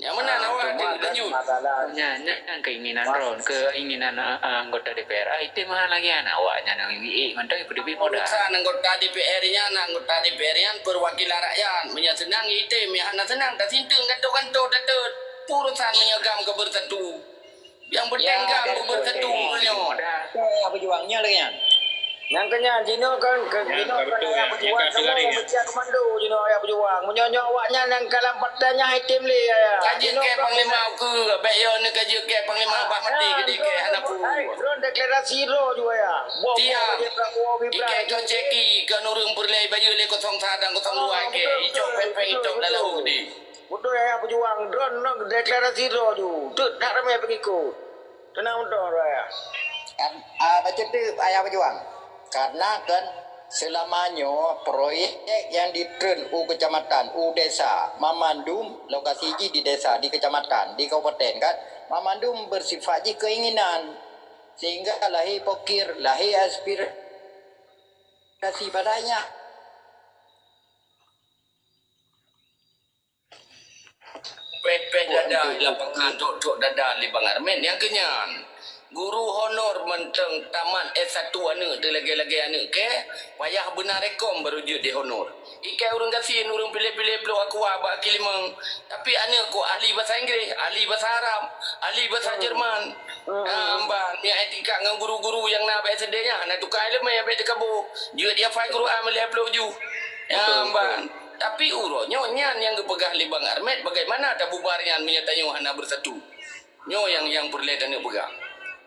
Nyang meunan awak, cuma kan lanjut. Masalah. Nyan, nyan keinginan Mak- droen, keinginan, eh, eh, anggota D P R. Ah, item meuhan lagi aneuk awak nyan, eh, mantong ipeudeubi modal. Urusan anggota D P R nyan, anggota D P R nyan perwakilan rakyat. Meunyo seunang item, meunyo hana seunang tasinteung kanto-kanto teuteuet. Urusan meunyo GAM ka bersatu. Nyang penting GAM ka bersatu nyoe. Ya, berjuang nyan lagèe nyan. Nyang keunyan, jinoe kan, ke-, jinoe kan ayah berjuang, semua membenci komando jinoe ayah berjuang. Meunyoe nyoe awak nyan nyang ka lam partai nyan item lé, ya. Ka jeuet keu panglima ukeue, bèk yo neuh ka jeuet keu panglima bah maté keudéh keu hana peue. Droen deklarasi droe ju, ya. Boh-boh Prabowo Gibran. Ikei keu ceki keu ureueng peureulèe bajèe lé kosong sa dan kosong dua ikei. Icok pèng-pèng icok dalam keudéh. Beutôi ayah berjuang, droen deklarasi droe ju. Teuk that ramè pengikut. Teunang mantong, Raya. Kan, ah, bacut tu ayah berjuang. Karena kan selama nyoe proyek yang ditreun u kecamatan, u desa, mamandum lokasi jih di desa, di kecamatan, di kabupaten kan, mamandum bersifat jih keinginan. Sehingga lahir pokir, lahir aspirasi padanya. Pèh-pèh dada lam pangan, trok-trok dada lé Bang Armet nyang keunyan. Guru honor mantong tamat S satu aneuk teu lagèe-lagèe aneuk kèe, payah beuna rekom baru jeuet di honor. Ikei ureueng gasien, ureueng piléh-piléh ploh Aqua bak Keulimong. Tapi aneuk kok ahli bahasa Inggris, ahli bahasa Arab, ahli bahasa Jerman. Ah, ban, nyan tingkat ngon guru-guru nyang na bak S D nyan, hana tukai leumèh bèk teukaboh. Jeuet dihafai Quran lhèe ploh ju. Ya, ban. Tapi uroe nyoe nyan nyang geupeugah lé Bang Armet, bagaimana tabubar nyan meunyoe tanyoe hana bersatu? Nyoe nyang, nyang peureulèe taneuk peugah.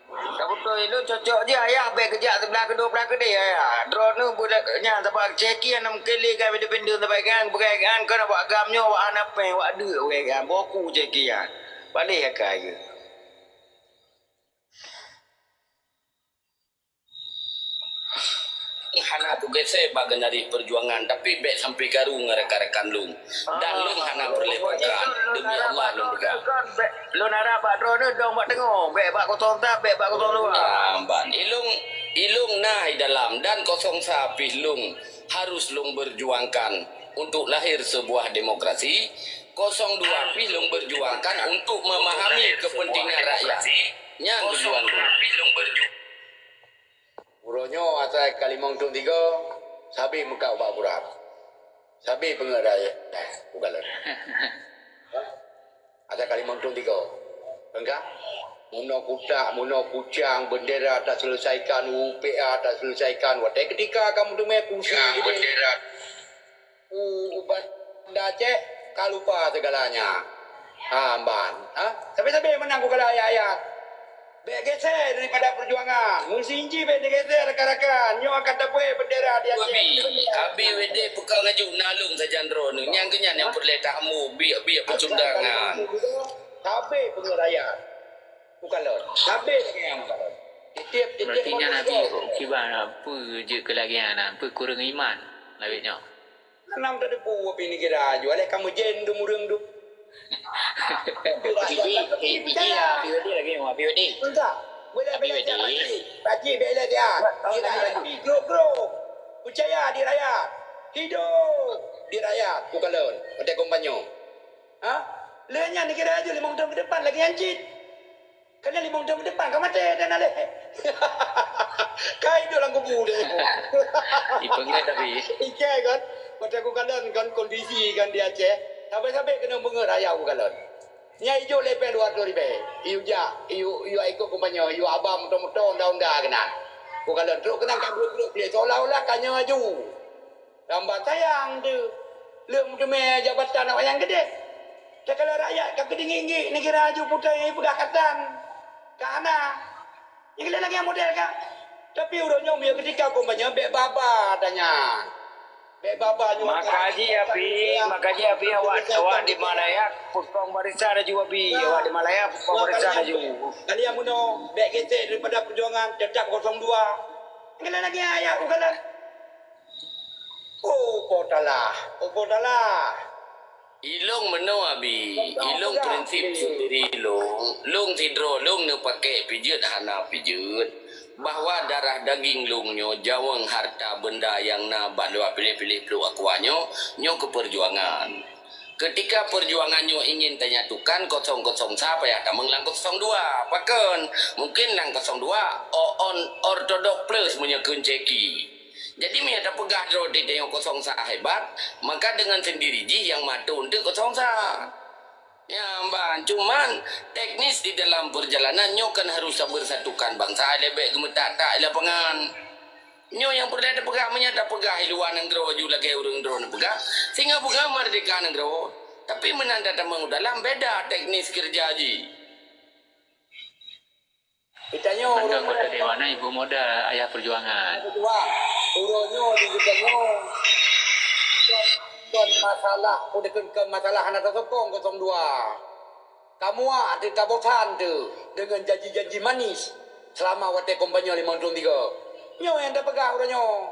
Ka beutôi lôn cocok jih ayah bèk geujak siblah keudua blah keudéh ayah. Droeneuh budak nyan sabab ceki hana mungken lé GAM independen sabab GAM, peugah GAM keu awak GAM nyoe awak hana péng, awak deuk peugah GAM. Boku ceki nyan. Paléh akai geuh. Hana kugesé bak garis peujuangan, tapi bèk sampai karu ngon rakan-rakan lôn. Dan lôn hana peureulèe pakat, demi Allah lôn peugah. Lôn harap bak droeneuh dong bak teungoh, bèk bak kosong sa, bèk bak kosong dua. Ah, ban. Ilôn, ilôn na i dalam dan kosong sa pih lôn harus lôn berjuangkan untuk lahir sebuah demokrasi. Kosong dua pih lôn berjuangkan untuk memahami kepentingan rakyat. Nyan tujuan lôn. Uroe nyoe asai ka limong thon tiga, sabé meukat ubak burat. Sabé peungeuet rakyat, bukan lôn. Asai ka limong thon tiga. Engka? Meunoe kutak, meunoe kucang, bendera taselesaikan, U P A taselesaikan. Watèe keutika ka meuteumé kursi, bendera. U, u Banda Aceh ka lupa segalanya. Ha, ban. Ha? Sabé-sabé meunang ku kala ayat-ayat. Bèk geser daripada perjuangan. Musim ji bèk digeser rakan-rakan. Nyoe akan tapeuék bendera di Aceh. Abi, Abi Wede peukong laju nalung sajan droeneuh. Nyang keunyan nyang peureulèe tamu biek-biek peucundangan. Sabé peungeuet rakyat. Bukan lôn. Sabé lagèe nyan bukan lôn. Tiep-tiep. Berarti nyan Abi kiban peue jeuet keu lagèe nyan, peue kureueng iman lagèe nyoe. Nam teudepu api neugara aju, alèh ka meujen dum ureueng dum. Abi Wede, Abi Wede lagèe nyoe, Abi Wede. Entah. Boleh bela dia. Pakcik bela dia. Di rakyat. Di grup-grup. Percaya di rakyat. Hidup di rakyat. Bukan lôn. Watèe kampanye. Ha? Lheuh nyan neugara aju limong thon keu depan lagèe nyan cit. Keuneuk limong thon keu depan ka maté dan alèh. Ka iduek lam kubu deh. Ipeungét tapi. Ikai kan. Watèe kukalon kan kondisi kan di Aceh. Sabé-sabé keuneuk beungeut raya kukalon. Nyan ijok lé péng dua ratus ribèe. Iyue jak, iyue, iyue ikot kumpanye, iyue aba moto-moto, onda-onda keunan. Kukalon trok keunan ka brok-brok lé seolah-olah ka nyoe aju. Lambat sayang tu. Lheuh meuteumé jabatan awak nyang keudeh. Takalon rakyat ka keudingik-ngik neugara aju putéh peugah katan. Ka hana. Nyang lagèe model ka. Tapi uroe nyoe meunyoe keutika kampanye bèk baba tanyan. Bèk baba nyoe. Maka ji api, maka ji api awak, awak di Malaya peukong barisan aju abi. Awak di Malaya peukong barisan aju. Kalian meunoe bèk gesek daripada perjuangan, tetap kosong dua. Nyang lagèe ayat ugalan. Oh, po talah. Oh, po talah. Ilong meunoe abi, ilong prinsip sendiri ilong, long sidroe long neupaké pijeuet hana pijeuet, bahwa darah daging long nyoe jaweueng harta benda nyang na bak luwa piléh-piléh pluek akua nyoe, nyoe keu peujuangan. Keutika peujuangan nyoe ingin tanyatukan, kosong kosong sa payah tamong lam kosong dua. Pakon? Mungken lam kosong dua o-, on ortodok plus meunyoe kheun ceki. Jadi meunyoe tapeugah droe teuh tanyoe kosong sa hebat, maka deungon sendiri jih nyang mato eunteuk kosong sa. Ya, ban. Cuman teknis di dalam perjalanan nyoe kan harus tabersatukan bansa, lé bék geumeutak-tak i lapangan. Nyoe nyang peureulée tapeugah, meunyoe tapeugah i luwa nanggroe ju lagée ureuëng droeneuh peugah, singoh peugah meurdeka nanggroe. Tapi meunan tatamong u dalam, beda teknis keureuja jih. Geutanyoe Mandum ureuëng anggota dewan na ibu muda ayah perjuangan. Perjuang. Uroe nyoe di geutanyoe kon, kon masalah, udah kon, kon masalah hana tasokong kosong dua. Kamuak teuh, kabosan teuh deungon janji-janji manis seulama watée kampanye limong thon tiga. Nyoe nyang tapeugah uroe nyoe.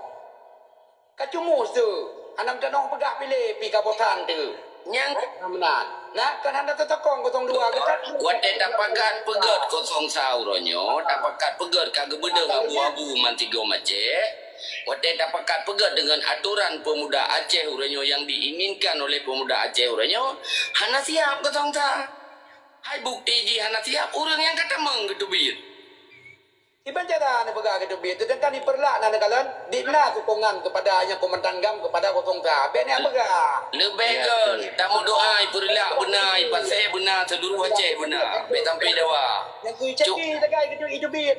Kacumus teuh, hana meutanong peugah piléh pih kabosan teuh. Nyang meunan. Nah, kan hana tasokong kosong dua geutan. Watée tapakat peugét kosong sa uroe nyoe, tapakat peugét ka geubeudôh abu-abu mantigom Aceh. Watée tapakat peugét deungon atoran peumuda Aceh uroe nyoe nyang diinginkan oleh peumuda Aceh uroe nyoe, hana siab kosong sa. Hai bukti jih hana siab, ureuëng nyang ka tamong geuteubiet. Kiban cara neupeugah keu teubiet, seudangkan di Peureulak na neukalon, di na sokongan keupada nyang komandan GAM keupada kosong sa. Bék neupeugah. Leubeh göt, tameudoá i Peureulak beuna, i Pasé beuna, seuluruh Aceh beuna. Bék sampai dawa. Nyang kui caki sagai keu teubiet.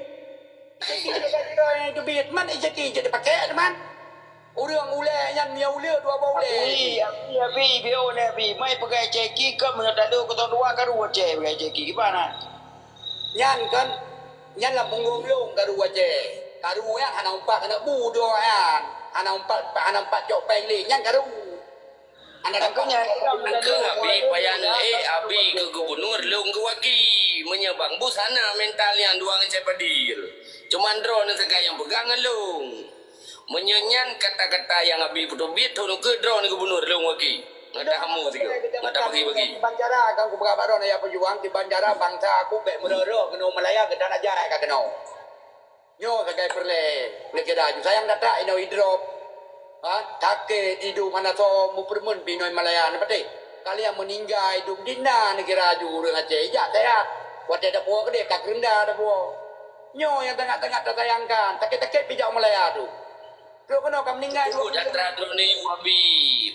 Caki sagai keu teubiet. Man i caki jeuet dipakai teuma. Ureuëng ulée nyan miyueb ulée dua boh ulée. Abi, abi, abi, biar ulée abi. Mai peugah caki keu meunyoe tado kosong dua karu Aceh peugah caki. Kiban na? Nyan kan, nyan lam punggong lôn karu Aceh. Karu nyan hana umpat keuneuk bu droe nyan. Hana umpat, hana umpat cok péng lé, nyan karu. Hana umpat. Nyan keuh abi payah neuék abi keu gubunur lôn geuwaki. Meunyoe Bang Bus hana mental nyan dua ngon Syed Fadil. Cuman droeneuh sagai nyang peugah ngon lôn. Meunyoe nyan kata-kata nyang abi peuteubiet, thon ukeue droeneuh gubunur lôn waki. Ngon tahamu sigoe, ngon tabagi-bagi. Kiban cara kan kupeugah bak droeneuh ayah peujuang, kiban cara bansa aku bék meureuroh keunoe Malaya geutan aja ka keunoe. Nyoe sagai peureulée neugeuda ju sayang data inoe idrop. Ha, sakét idong hana soe meupeureumeun pih inoe Malaya neupatéh. Kalian meuninggai idong dina neugeuda ju ureuëng Aceh ijak sehat. Watée dapuwoe keudeh ka keurenda dapuwoe. Nyoe nyang sangat-sangat tasayangkan, sakét-sakét pih jak u Malaya tu. Trok keunoe ka meuninggai. Tubuh data droeneuh abi,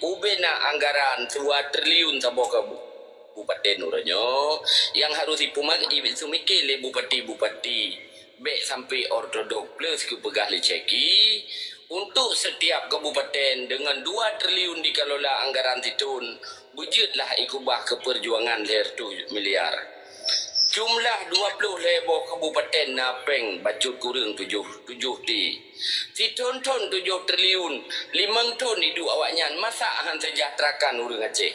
ubena anggaran dua triliun saboh kabu-, kabupaten uroe nyoe nyang harus ipuma-, i-, seumiké lé bupati-bupati. Bék sampai ortodok plus keu peugah lé ceki, untuk setiap kabupaten deungon dua triliun dikelola anggaran sithon, beujeuet lah ikubah keu peujuangan lhée reutôh miliar. Jumlah dua ploh lhée boh kabupaten na péng bacut kureueng tujoh, tujoh T. Sithon thon tujoh triliun, limong thon iduek awaknyan, masa han sejahterakan ureuëng Aceh?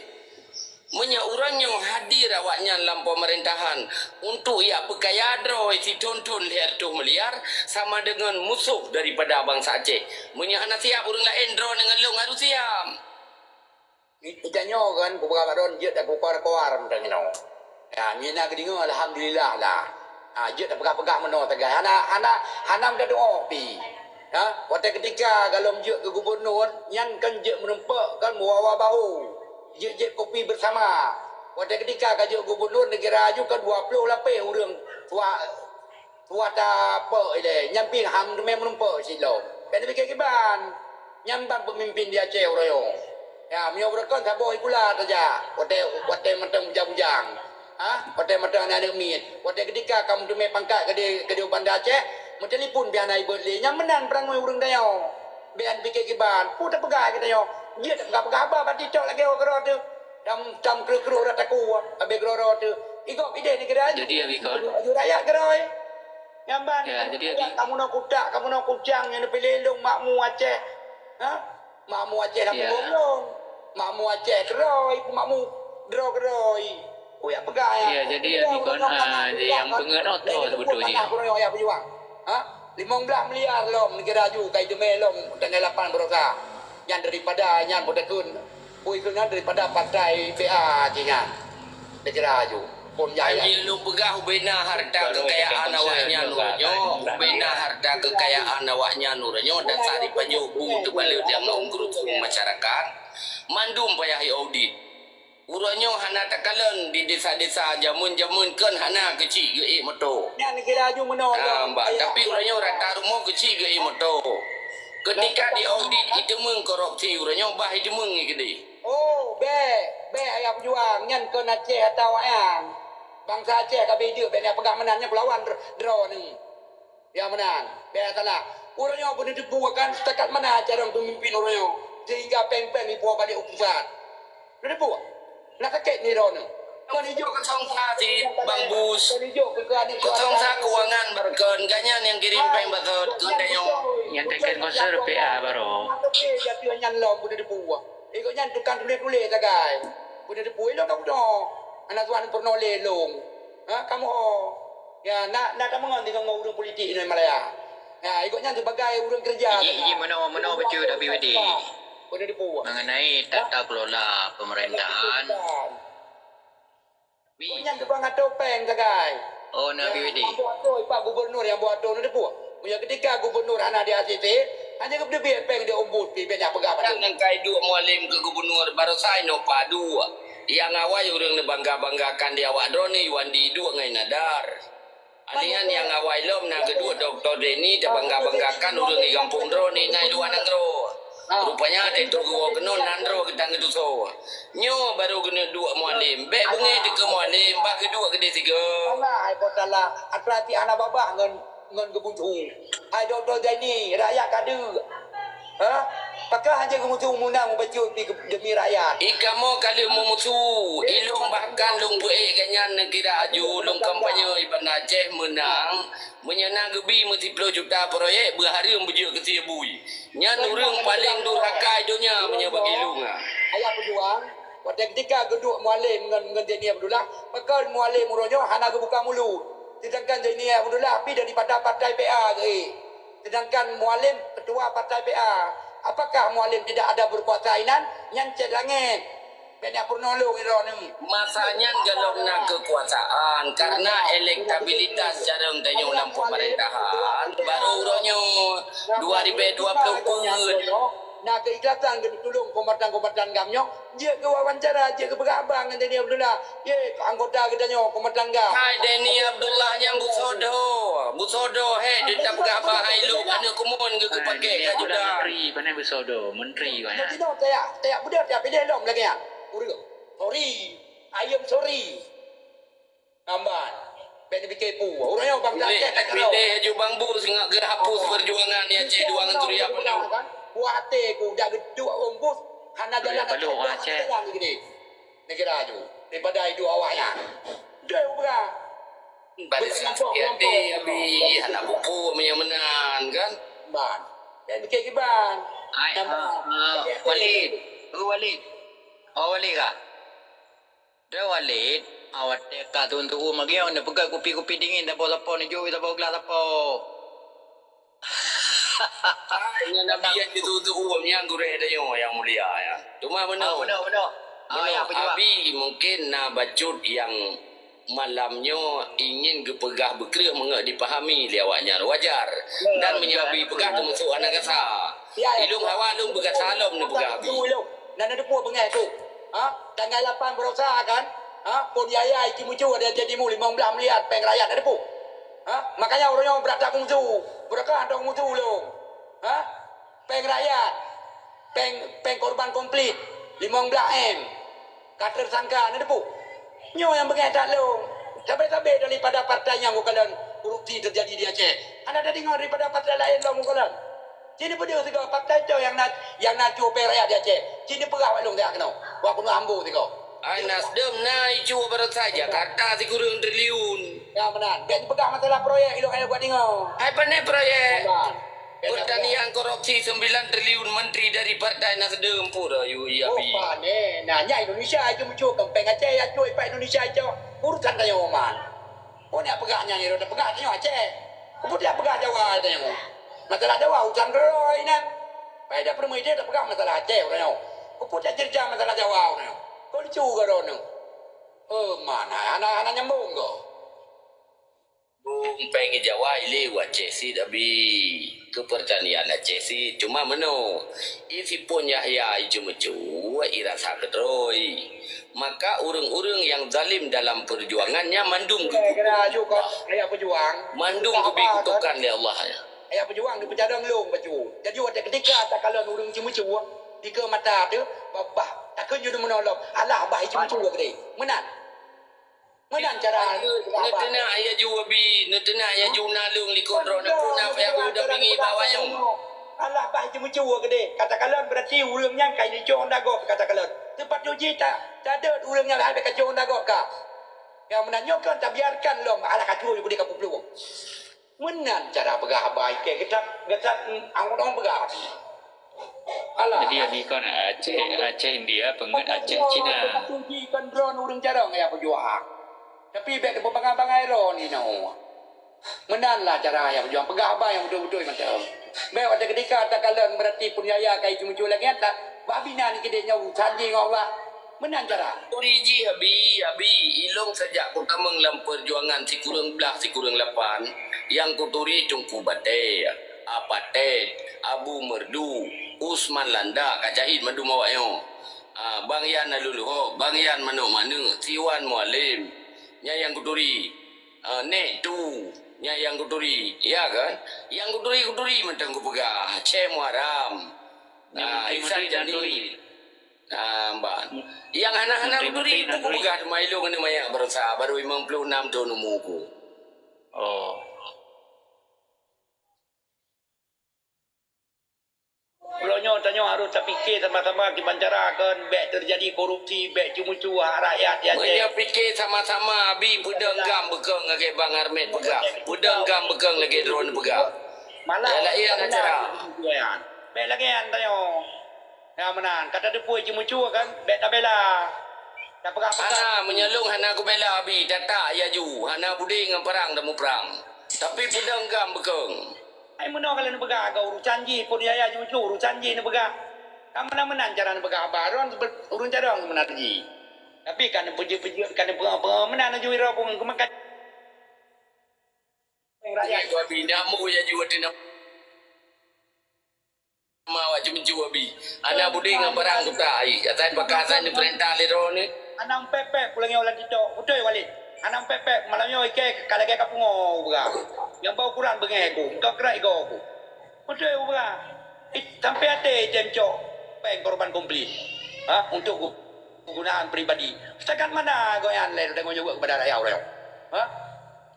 Meunyoe uroe nyoe hadir awaknyan lam peumeurintah untuk jak peukaya droe sithon thon lhée reutôh miliar sama deungon musoh daripada bansa Aceh. Meunyoe hana siab ureuëng laén, droeneuh ngon lôn harus siab. I-, itanyoe kan kupeugah bak droeneuh jeuet takukoar-koar mantong inoe. Ya, mina geudeungoe alhamdulillah lah. Ha, jeuet tapeugah-peugah meunoe sagai. Hana, hana, hana meudoá pih. Ha, watée keutika golom jeuet keu gubunur, nyan kan jeuet meurumpok kan meuwawa bahu. Jeuet-jeuet kopi beusama. Watée keutika ka jeuet gubunur neugeuda ju kan dua ploh lapeh ureuëng tua Tuah tapok ilée, nyan pih han teumé meurumpok sidroe. Bék neupike kiban. Nyan ban peumimpin di Aceh uroe nyoe. Ya, meunyoe beureukan saboh sikula tajak, watée, watée mantong bujang-bujang. Ha? Watée mantong aneuk-aneuk miet. Watée keutika ka meuteumé pangkat keudeh, keudeh u Banda Aceh, meutelepon pih hana ibot lé. Nyan meunan peurangui ureuëng tanyoe. Bék neupike kiban. Peue tapeugah geutanyoe? Jeuet tapeugah-peugah haba bak TikTok lagée uroe keudroe teuh. Tam, tam kreueh-kreueh urat takue, abéh keudroe-droe teuh. Igob ideh neugeuda. Jadi, ya, Bikon. Aju rakyat keudroe. Nyang ban, ya, jadi, ya, Bi. Kamoe na kutak, kamoe na kucang, nyang neupiléh lôn makmu Aceh. Ha? Makmu Aceh lam, ya, bungong lôn. Makmu Aceh keudroe, makmu droe keudroe. Kuyak peugah, ya. Ya, jadi, ya, Bikon, ah, nyang peungeut oto seubeutôi jih. Panas keudroe, ya, peujuang. Ha? Limong blaih miliar lom neugeuda ju ka iteumé lom tanggai lapan baroesa. Nyan daripada nyan beutakheun. Peue kheun nyan daripada partai B A jih nyan. Neugeuda ju. Pom jaya. Anjing lôn peugah ubena harta kekayaan awaknyan uroe nyoe, ubena harta kekayaan awaknyan uroe nyoe dasar ipajoh bu teubalot nyang ngon grup masyarakat, mandum payah iaudit. Uroe nyoe hana takalon di desa-desa, jameun-jameun kon hana keuchik geuék moto. Nyan kira aju meunoe. Ah, bah, tapi uroe nyoe rata rumoh keuchik geuék moto. Ketika diaudit, iteumeung korupsi, uroe nyoe bah iteumeung ngon keudeh. Oh, bèk, bèk, ayah peujuang, nyan kon Aceh atawa nyan. Bansa Aceh ka beudeuk, bèk neupeugah meunan, nyan peulawan dr-, droeneuh. Ya meunan, bèk salah. Uroe nyoe beuneuteupeu kan setakat mana carông peumimpin uroe nyoe, sehingga péng-péng ipuwoe balik u pusat. Beuneuteupeu? Na sakét ni droeneuh. Kon ijok kosong sa si Bang Bus. Kon ijok keu aneuk. Kosong sa keuangan barokon, gobnyan nyang kirim péng basot, kon tanyoe. Nyang teken konser P A baroe. Mantap, eh, jatuh nyan lom beuneuteupeu. Eh, gobnyan tukang tuléh-tuléh sagai. Beuneuteupeu, eh, lôn ka bunoe. Hana tuan peurunoe lé lôn. Ha, kamoe. Ya, na, na tameungon deungon ureueng politik Indonesia Malaya. Ya, ikot nyan sebagai ureueng kerja. Iji, iji, meunoe, meunoe bacut, Abi Widi. Beuneuteupeu. Mengenai tata kelola pemerintahan. Wi. Ikot nyan tukang atô péng sagai. Oh, na Abi Widi. Nyang buet atô, ipak gubernur nyang buet atô, beuneuteupeu. Meunyoe ketika gubernur hana di A C C, hana geupeuleubeh péng di ombud pi, bèk jak peugah. Nyang kai duek Mualem keu gubernur, barosa inoe padub. Nyang awai ureueng neubangga-banggakan di awak droeneuh, Iwandi duek ngon Nadar. Alian nyang awai lom na geuduek Dokto Deni tabangga-banggakan ureueng di gampông droeneuh na i luwa nanggroe. Rupanya teuh geuwoe keunoe nanggroe geutang geutusoe. Nyoe barô geuneuk duek Mualem. Bèk beungéh teuh keu Mualem, bah geuduek keudeh sigoe. Allah, hai po tala, atra ti hana babah ngon, ngon geubuntu. Hai Dokto Deni, rakyat ka deuk. Ha? Pakon hana geumusu meunang mubacut demi rakyat? I kamoe ka lheueh meumusu, i lôn bahkan lôn peuék gobnyan neukira aju lôn kampanye i Banda Aceh meunang, meunyoe na geubi meusiplôh juta proyek beuhareuem beujeuet keu sie bui. Nyan ureueng paleng durhaka i donya meunyoe bagi lôn, ha. Ayah peujuang, watèe ketika geuduek Mualem ngon, ngon Zaini Abdullah, pakon Mualem uroe nyoe hana geubuka mulut. Seudangkan Zaini Abdullah pi daripada partai P A geuék. Seudangkan Mualem ketua partai P A, apakah Mualem tidak ada berkuasa inan? Nyan cit langét. Bèk neupeurunoe lôn droeneuh. Masa nyan golom na keukuasaan, karena elektabilitas carông tanyoe lam pemerintahan, baru uroe nyoe dua ribèe dua ploh peuet. Na keuikhlasan geutulông kombatan-kombatan GAM nyoe, jeuet geuwawancara, jeuet geupeugah haba ngon Zaini Abdullah. Ye, anggota geutanyoe, kombatan GAM. Hai Zaini Abdullah nyang beusodoh, beusodoh, he, deuh tapeugah haba hai lôn, aneuk keumuen geuh geupakè ka juda. Menteri, pane beusodoh, menteri, pane. Jadi, no, tajak, tajak beudôh, tajak piléh lom lagèe nyan. Ureueng. Sorry. I am sorry. Amban. Bèk neupike peue. Ureueng nyoe bangsa Aceh tak kira. Piléh aju Bang Bus ngon geuhapus perjuangan di Aceh dua ngon Suriah penuh. Buah até ku, dak geuduek Bang Bus. Hana jalan Aceh, jalan gede. Neukira aju. Daripada iduek awak nyan. Deh, ubra. Bari sakét até, Abi, hana buku meunyoe meunan, kan? Ban. Bèk neupike kiban. Ai, ah, ah, Walid. Oh, Walid. Oh, Walid ka? Deh Walid, awak teuka tu'uem-tu'uem lagèe nyoe, neupeugöt kupi-kupi dingin, sapo-sapo neujok, sapo glah sapo. Nyan Abi nyang jitu'uem-tu'uem nyan gurèe tanyoe nyang mulia nyan. Teuma meunoe. Ah, meunoe, meunoe. Ah, meunoe, ya, pejuang. Abi mungkin na bacut nyang malam nyoe ingin geupeugah beukreueh meunyoe dipahami lé awaknyan. Wajar. Ya, dan meunyoe Abi peugah, termasuk hana gasa. Ya, ya. Ilôn hawa lôn beugasa lom neupeugah Abi. Ilôn. Na neuteupeue beungèh tu. Ha? Tanggai lapan barosa kan? Ha? Phôn yaya i Ceumeucue di Aceh Timu limong blaih miliar péng rakyat, na teupeue? Ha? Makanya ureueng nyoe brat that kumusu. Brat that kumusu lôn. Ha? Péng rakyat. Péng, péng korban konflik. Limong blaih M. Ka tersangka, na teupeue? Nyoe nyang beungèh that lôn. Sabe-sabe daripada partai nyang geukalon korupsi teujadi di Aceh. Hana tadeungö daripada partai laén lom geukalon. Ci neupeudeuh sigoe, partai cok nyang na, nyang na cue péng rakyat di Aceh. Ci neupeugah bak lôn siat keunoe. Wak keunoe ambo sigoe. Ai, Nasdem na icu barosa Jakarta sikureueng triliun. Ya, meunan. Bèk neupeugah masalah proyek, ilôn hana buat deungö. Ai, pane proyek? Meunan. Pertanian korupsi sembilan triliun, menteri dari Partai Nasdem, pura yu, ya, bi. Oh, pane. Nah, nyan Indonesia icu muncul, kempeng Aceh ya, cok ipak Indonesia icu. Urusan tanyoe man. Oh, nak peugah nyan, dia peugah tanyoe Aceh. Keupeue dia peugah Jawa tanyoe? Masalah Jawa urusan droe nyan. Pai dah peuneumui dia dah peugah masalah Aceh uroe nyoe. Keupeue dia cerita masalah Jawa uroe nyoe? Kok lucu ka droeneuh? Oh, mana? Hana, hana nyambung ko. Bung péng Jawa ilé u Aceh sit, Abi. Keu pertanian Aceh sit. Cuma meunoe, i si Phôn Yahya i Ceumeucue, i rasa keudroe. Maka ureuëng-ureuëng nyang zalim dalam peujuangan nyan mandum geupeubuet. Kira-kira aju kau, ayah pejuang. Mandum geubri kutokan lé Allah nyan. Ayah pejuang geupeucadang lôn bacut. Jadi watée keudika takalon ureuëng ceumeucue, dikeue mata teuh, bah, bah, takheun jeuet meunolong. Alah, bah, ceumeucue keudeh. Meunan. Meunan cara. Neuteunak ayah ju Abi, neuteunak ayah ju na lôn likot droe, neupuna payah udah bingi bawah nyoe. Alah, bah, ceumeucue keudeh. Katakalon berarti ureuëng nyan kai licong dagob katakalon. Teupatut jih ta, tadot ureuëng nyan hai bèk kacong dagob ka. Nyang meunan nyoe kan tabiarkan lom, alah kacue keudeh ka peuplueng. Meunan cara peugah haba ikei geutak, geutak, mm, anggota peugah. Alah. Jadi, Abi kon Aceh, Aceh India, peungeut Aceh Cina. Tuji kon droe ureuëng carông ya pejuang. Tapi bèk teupeubangga-bangga droe inoe. Meunan lah cara ya pejuang peugah haba nyang beutôi-beutôi mantong. Bèk watée keudika takalon berarti pun yaya kai ceumeucue lagée nyan, bah binan keudeh nyoe urusan jih ngon Allah. Meunan cara. Turi jih Abi, Abi, ilong sajak kutamong lam peujuangan sikureueng blaih sikureueng lapan, nyang kuturi Teungku Batée, Apatet, Abu Merdu, Usman Landa, ka syahid mandum awak nyoe. Ah, Bang Yan Aluluho, Bang Yan Manok Maneuk, Siwan Mualem. Nyan nyang kuturi. Ah, Nek Tu, nyan nyang kuturi. Ya kan? Nyang kuturi-kuturi mantong kupeugah. Che Muharam. Ah, Isan Jani. Ah, ban. Nyang hana-hana kuturi, buku peugah teuma ilong ni maya barosa, baru limong puluh enam thon umu ku. Oh. Uroe nyoe tanyoe harôh tapike sama-sama kiban cara kon bèk teujadi korupsi, bèk ceumeucue hak rakyat di Aceh. Meunyoe pike sama-sama, Abi, peudong GAM beukong lagèe Bang Armet peugah. Peudong GAM beukong lagèe droeneuh peugah. Malah, ya, laén acara. Bèk lagèe nyan tanyoe. Nyang meunan, ka tateupeue ceumeucue kan, bèk tabela. Tapeugah-peugah. Hana, meunyoe lôn hana kubela Abi, tatak laju, hana beudé ngon parang tamuprang. Tapi peudong GAM beukong. Ai meunoe ka lheueh neupeugah, ka urusan jih, pun yaya ceumeucue, urusan jih neupeugah. Ka meunan-meunan cara neupeugah haba, droe ureueng carông meunan jih. Tapi ka neupeujeuet-peujeuet, ka neupeugah-peugah meunan laju, ira pun keumakan. Rakyat. Nyan keu Abi, nyan mu nyang jeuet di nama awak ceumeucue Abi. Hana beudé ngon barang buta, ai. Asai pakon asai neupeurintah lé droeneuh. Hana meupék-pék, ulôn nyoe lam TikTok. Beutôi, Walid. Hana meupék-pék, malam nyoe ikei ka lagèe ka pungo, kupeugah. Nyang ba ukuran beungèh ku, meukeurah igoe ku. Beutôi, kupeugah. It-, sampai até item cok péng korban komplit. Ha? Untuk ku-, kegunaan pribadi. Setakat mana gobnyan lé tanggong jaweueb keupada rakyat uroe nyoe? Ha?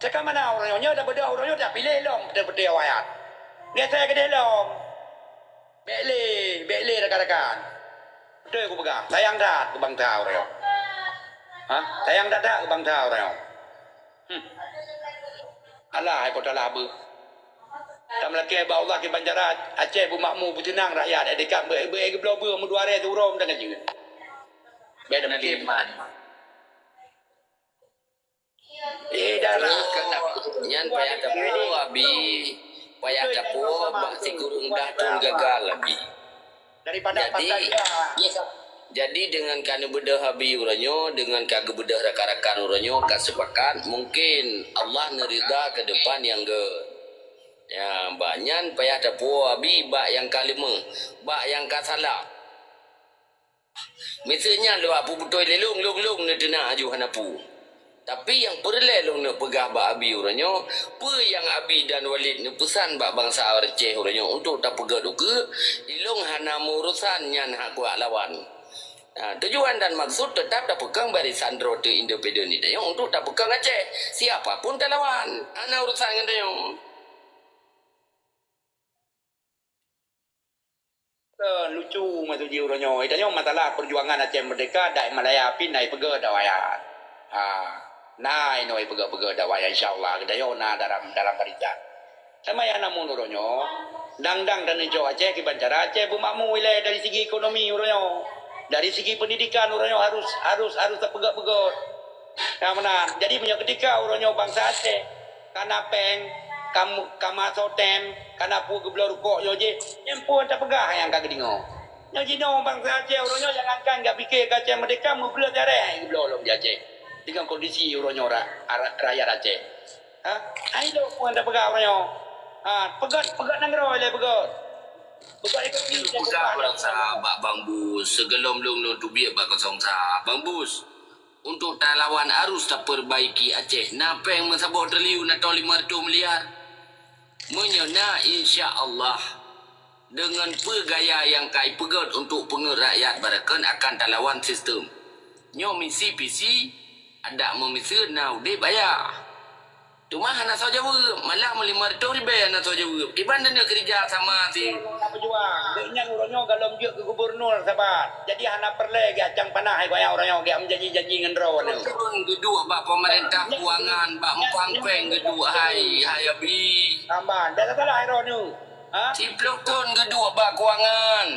Setakat mana uroe nyoe? Nyoe dah beudôh uroe nyoe, dah piléh lom beutôi-beutôi awaknyan. Gesè keudeh lom. Bèk lé, bèk lé rakan-rakan. Beutôi kupeugah, sayang that keu bansa uroe nyoe. Ha? Sayang that-that keu bansa uroe nyoe. Hmm. Alah, hai po talah beuh. Tameulakèe bak Allah kiban cara Aceh beumakmu, beuseunang rakyat, eh, dekat beu-, beu-, eh, geubloe beuh, meudua rèe siuroe meudan laju. Bèk tameulakèe. Eh, dah lah. Nyan payah tapuwoe, Abi. Payah tapuwoe, bak sikureueng dah thon gagal, Abi. Daripada jadi, jadi dengan ka neubeudôh Abi uroe nyoe, dengan ka geubeudôh rakan-rakan uroe nyoe, ka sepakat, mungkin Allah neurida keu depan nyang gèt. Ya, bak nyan payah tapuwoe Abi bak nyang ka leumeuh, bak nyang ka salah. Miseue nyan lôn peue beutôi lé lôn, lôn, lôn neuteunak aju hana peue. Tapi nyang peureulèe lôn neuk peugah bak Abi uroe nyoe, peue nyang Abi dan Walid neupeusan bak bansa Aceh uroe nyoe untuk tapeugèt ukeue, ilôn hana meuurusan nyan hak kuat lawan. Ha, tujuan dan maksud teutap tapeukong barisan droe teuh independen di tanyoe untuk tapeukong Aceh. Siapa pun talawan, hana urusan ngon tanyoe. Eh, lucu maksud jih uroe nyoe. Tanyoe masalah peujuangan Aceh Merdeka, dai Malaya pih na ipeugah dakwah nyan. Ha, na inoe ipeugah-peugah dakwah nyan, insya Allah. Tanyoe na dalam, dalam barisan. Sama nyang namun uroe nyoe, dang-dang taneucok Aceh kiban cara Aceh beumakmu ilèe dari segi ekonomi uroe nyoe. Dari segi pendidikan uroe nyoe harus, harus, harus tapeugah-peugah. Ka meunan. Jadi, meunyoe ketika uroe nyoe bansa Aceh ka na péng, ka mu-, ka maso tem, ka na peue geubloe rukok nyoe jih, nyan peue tapeugah nyang ka geudeungoe. Nyoe jinoe bansa Aceh uroe nyoe jangankan gak pike ka Aceh merdeka, meugleuh darah geubloe lom di Aceh. Dengan kondisi uroe nyoe ra-, ra-, rakyat Aceh. Ha? Hai lôn peue tapeugah uroe nyoe. Ha, peugah, peugah nanggroe ilèe peugah. Peugah ekonomi ilèe peugah. Bak Bang Bus, sigohlom lôn, lôn teubiet bak kosong sa. Bang Bus. Untuk talawan arus tapeurbaiki Aceh, na péng meusaboh triliun atau lima ratus miliar? Meunyoe na, insya Allah, deungon peue gaya nyang ka ipeugét untuk peungét rakyat, barokon akan talawan sistem. Nyoe misi visi, adak meumiseue na udeb ayah. Teuma hana soe jaweueb, malah meulimong reutôh ribèe hana soe jaweueb. Kiban taneuk keurija sama si. Hana peujuang. Gobnyan uroe nyoe golom jeuet keu gubunur saban. Jadi hana peureulèe geuacang panah hai gobnyan uroe nyoe geumeujani janji ngon droeneuh. Thôn geuduek bak pemerintah keuangan, bak Empang Péng geuduek hai, hai Abi. Saban, dak salah hai droeneuh. Ha? Siplôh thôn geuduek bak keuangan.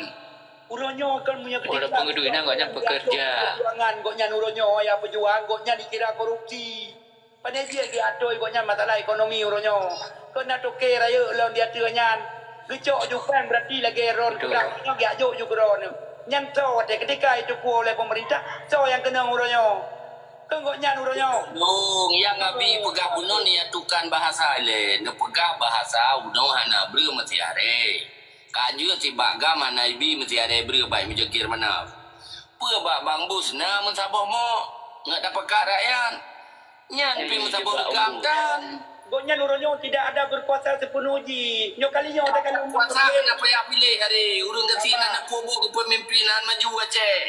Uroe nyoe kan meunyoe keudeh. Walaupun geuduek inan gobnyan pekerja. Keuangan gobnyan uroe nyoe ya peujuang, gobnyan dikira korupsi. Pandai jeuet geuatoi gobnyan masalah ekonomi uroe nyoe. Keu na toke rayeuk lom di ateueh nyan. Geucok ju péng berarti lagèe ron. Betul. Peugah nyoe geujok ju keu ron. Nyan soe watèe keutika jitupeue oleh pemerintah, soe nyang keunong uroe nyoe? Keu gobnyan uroe nyoe. Dong, nyang Abi peugah bunoe nyan tukang bahasa ilèe. Neupeugah bahasa unoe hana breueh meusiaré. Ka jeuet sibak GAM hana ibi meusiaré breueh bak meujokir manaf. Peue bak Bang Bus na meusaboh mok ngat tapeugah rakyat? Nyan pih meusaboh GAM tan. Gobnyan uroe nyoe tidak ada berkuasa sepenuh jih. Nyoe kali nyoe takalon. Kuasa hana payah piléh hari. Ureueng gasien hana peubuet keu peumimpin hana maju Aceh.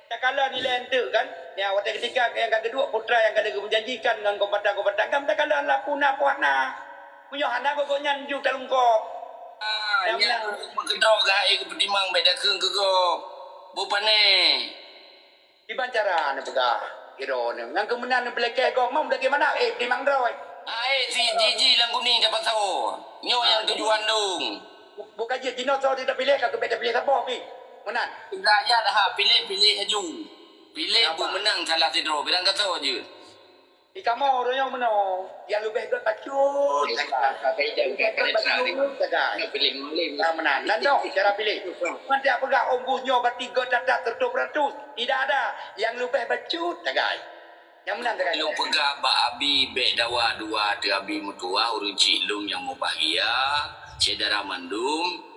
Takalon ilèe enteuk kan? Ya, watèe keutika nyang ka geuduek putra nyang ka lheueh geujanjikan ngon kombatan-kombatan GAM takalon lapu na puah na. Meunyoe hana gobnyan ju talungkop. Ah, nyan meukeudroe keuhai geupeutimang bèk dakheun keu gob. Beu pané. Kiban cara neupeugah, droeneuh. Ngon keu meunan neupeulakèe gob, mam dagé manaf, eh, timang droe. Hai, si jiji lam kuning dapat sawo. Nyoe nyang tujuan dong. Bukan jih, jinoe soe tapiléh, ka keubit tapiléh saboh pih. Meunan. Rakyat ha piléh, piléh laju. Piléh beumeunang salah sidroe, bilang kata jeuet. Di kamoe uroe nyoe meunoe, nyang leubeh gèt bacut. Leubeh gèt bacut, sagai. Nah, meunan. Nan dong cara piléh. Mantap peugah, "Oh, bus nyoe berarti gèt that-that seratus peratus." Tidak ada. Nyang leubeh bacut, sagai. Nyang meunan, sagai. Lôn peugah bak Abi, bèk dawa dua ateueh Abi meutuwah, ureueng chik lôn nyang mubahgia, syedara mandum.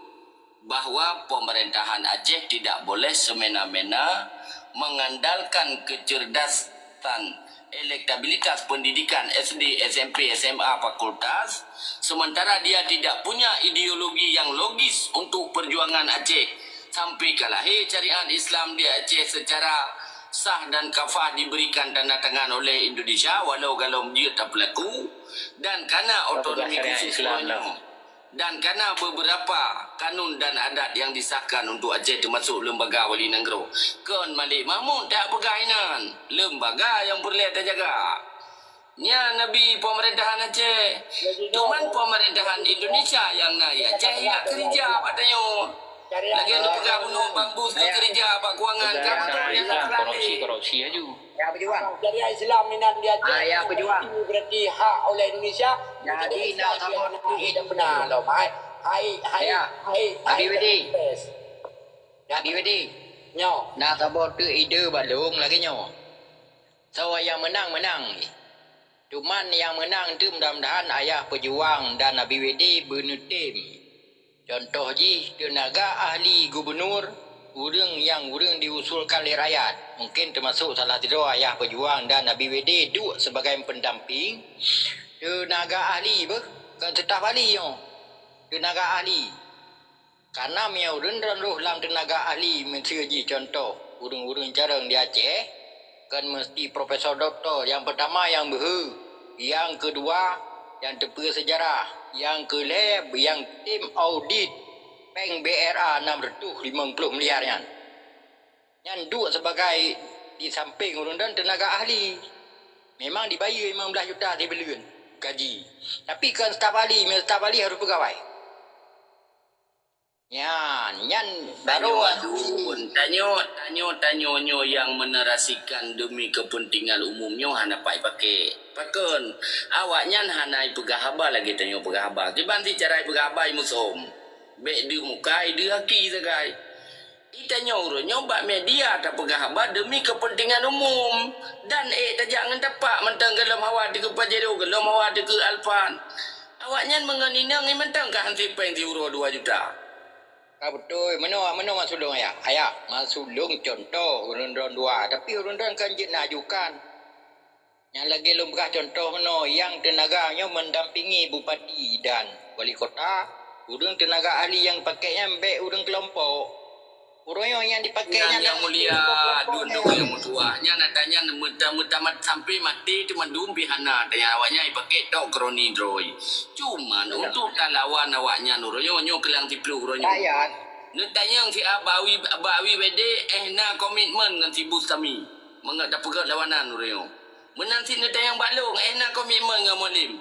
Bahwa pemerintahan Aceh tidak boleh semena-mena mengandalkan kecerdasan, elektabilitas pendidikan S D, S M P, S M A, fakultas, sementara dia tidak punya ideologi yang logis untuk perjuangan Aceh. Sampai ka lahé syariat Islam di Aceh secara sah dan kafah diberikan tanda tangan oleh Indonesia, walau golom jeuet tapeulaku, dan kana otonomi khusus uroe nyoe. Dan kana beberapa kanun dan adat nyang disahkan untuk Aceh, teumasok lembaga wali nanggroe. Kon Malik Mahmud tapeugah inan, lembaga nyang peureulèe tajaga. Nyan Abi pemerintahan Aceh. Cuman pemerintahan Indonesia nyang na di Aceh jak keurija bak tanyoe. Lagèe neupeugah bunoe Bang Bus keurija bak keuangan. Korupsi, korupsi laju. Ya, pejuang. Syariat Islam inan di Aceh. Ah, ya, pejuang. Berarti hak oleh Indonesia. Jadi, nak sama tu tidak benar, loh, Mai. Hai, hai, ya. Hai, Abi Wedi. Abi Wedi. Nyo. Nak sama tu ide balong lagi nyo. So, yang menang, menang. Cuman yang menang tu mudah-mudahan ayah pejuang dan Abi Wedi beuneutem. Contoh jih, teunaga ahli gubunur, ureueng nyang ureueng diusulkan lé rakyat, mungken teumasok salah sidroe ayah pejuang dan Abi Wedi duek sebagai pendamping. Teunaga ahli beuh, kon staf ahli nyoe. Teunaga ahli. Kana meunyoe ureueng droen roh lam teunaga ahli, miseue jih contoh, ureueng-ureueng carông di Aceh, Kan meusti profesor doktor. Nyang peutama nyang beuhe, nyang keudua nyang teupeue seujarah, nyang keulhèe nyang tem audit péng B R A nam reutôh limong ploh miliar nyan. Nyan duek sibagai di sampéng ureueng dan teunaga ahli. Memang dibayeue limong blaih juta sibuleuen gaji. Tapi kon staf ahli, meunyoe staf ahli harôh peugawai. Nyan, nyan baru tanyoe, tanyoe, tanyoe, tanyoe nyoe nyang meunarasikan deumi keupeuntengan umum nyoe hana pai paké. Pakon? Awaknyan hana ipeugah haba lagèe tanyoe peugah haba. Kiban si cara ipeugah haba imusom. Bèk di muka, di aki sagai. Di tanyoe uroe nyoe bak media tapeugah haba deumi keupeuntengan umum. Dan ék tajak ngon tapak mantong gohlom hawa teuh keu Pajero, gohlom hawa teuh keu Alphard. Awaknyan meungon inong mantong ka han sipéng siuroe dua juta. Ka beutôi, meunoe, meunoe maksud lôn ayah. Ayah, maksud lôn contoh ureuëng droen dua, tapi ureuëng droen kan jeuet na ajukan. Nyang lagée lôn peugah contoh meunoe, nyang teunaga nyoe mendampingi bupati dan wali kota, ureuëng teunaga ahli nyang pakai nyan bék ureuëng keulompok. Ureuëng nyoe nyang dipakai nyan nyang mulia, dun-dun nyang meutuah. Nyan ata nyan meuta-, meuta-, sampai maté teuma dum pih hana ata nyan awaknyan dipakai tok kroni droe. Cuman untuk talawan awaknyan ureuëng nyoe, nyoe keulang siploh ureuëng nyoe. Neutanyong siat bak Awi, bak Awi Wede, eh na komitmen ngon si Bustami. Mangat tapeugét lawanan ureuëng nyoe. Meunan cit neutanyong bak lôn, eh na komitmen ngon Mualim.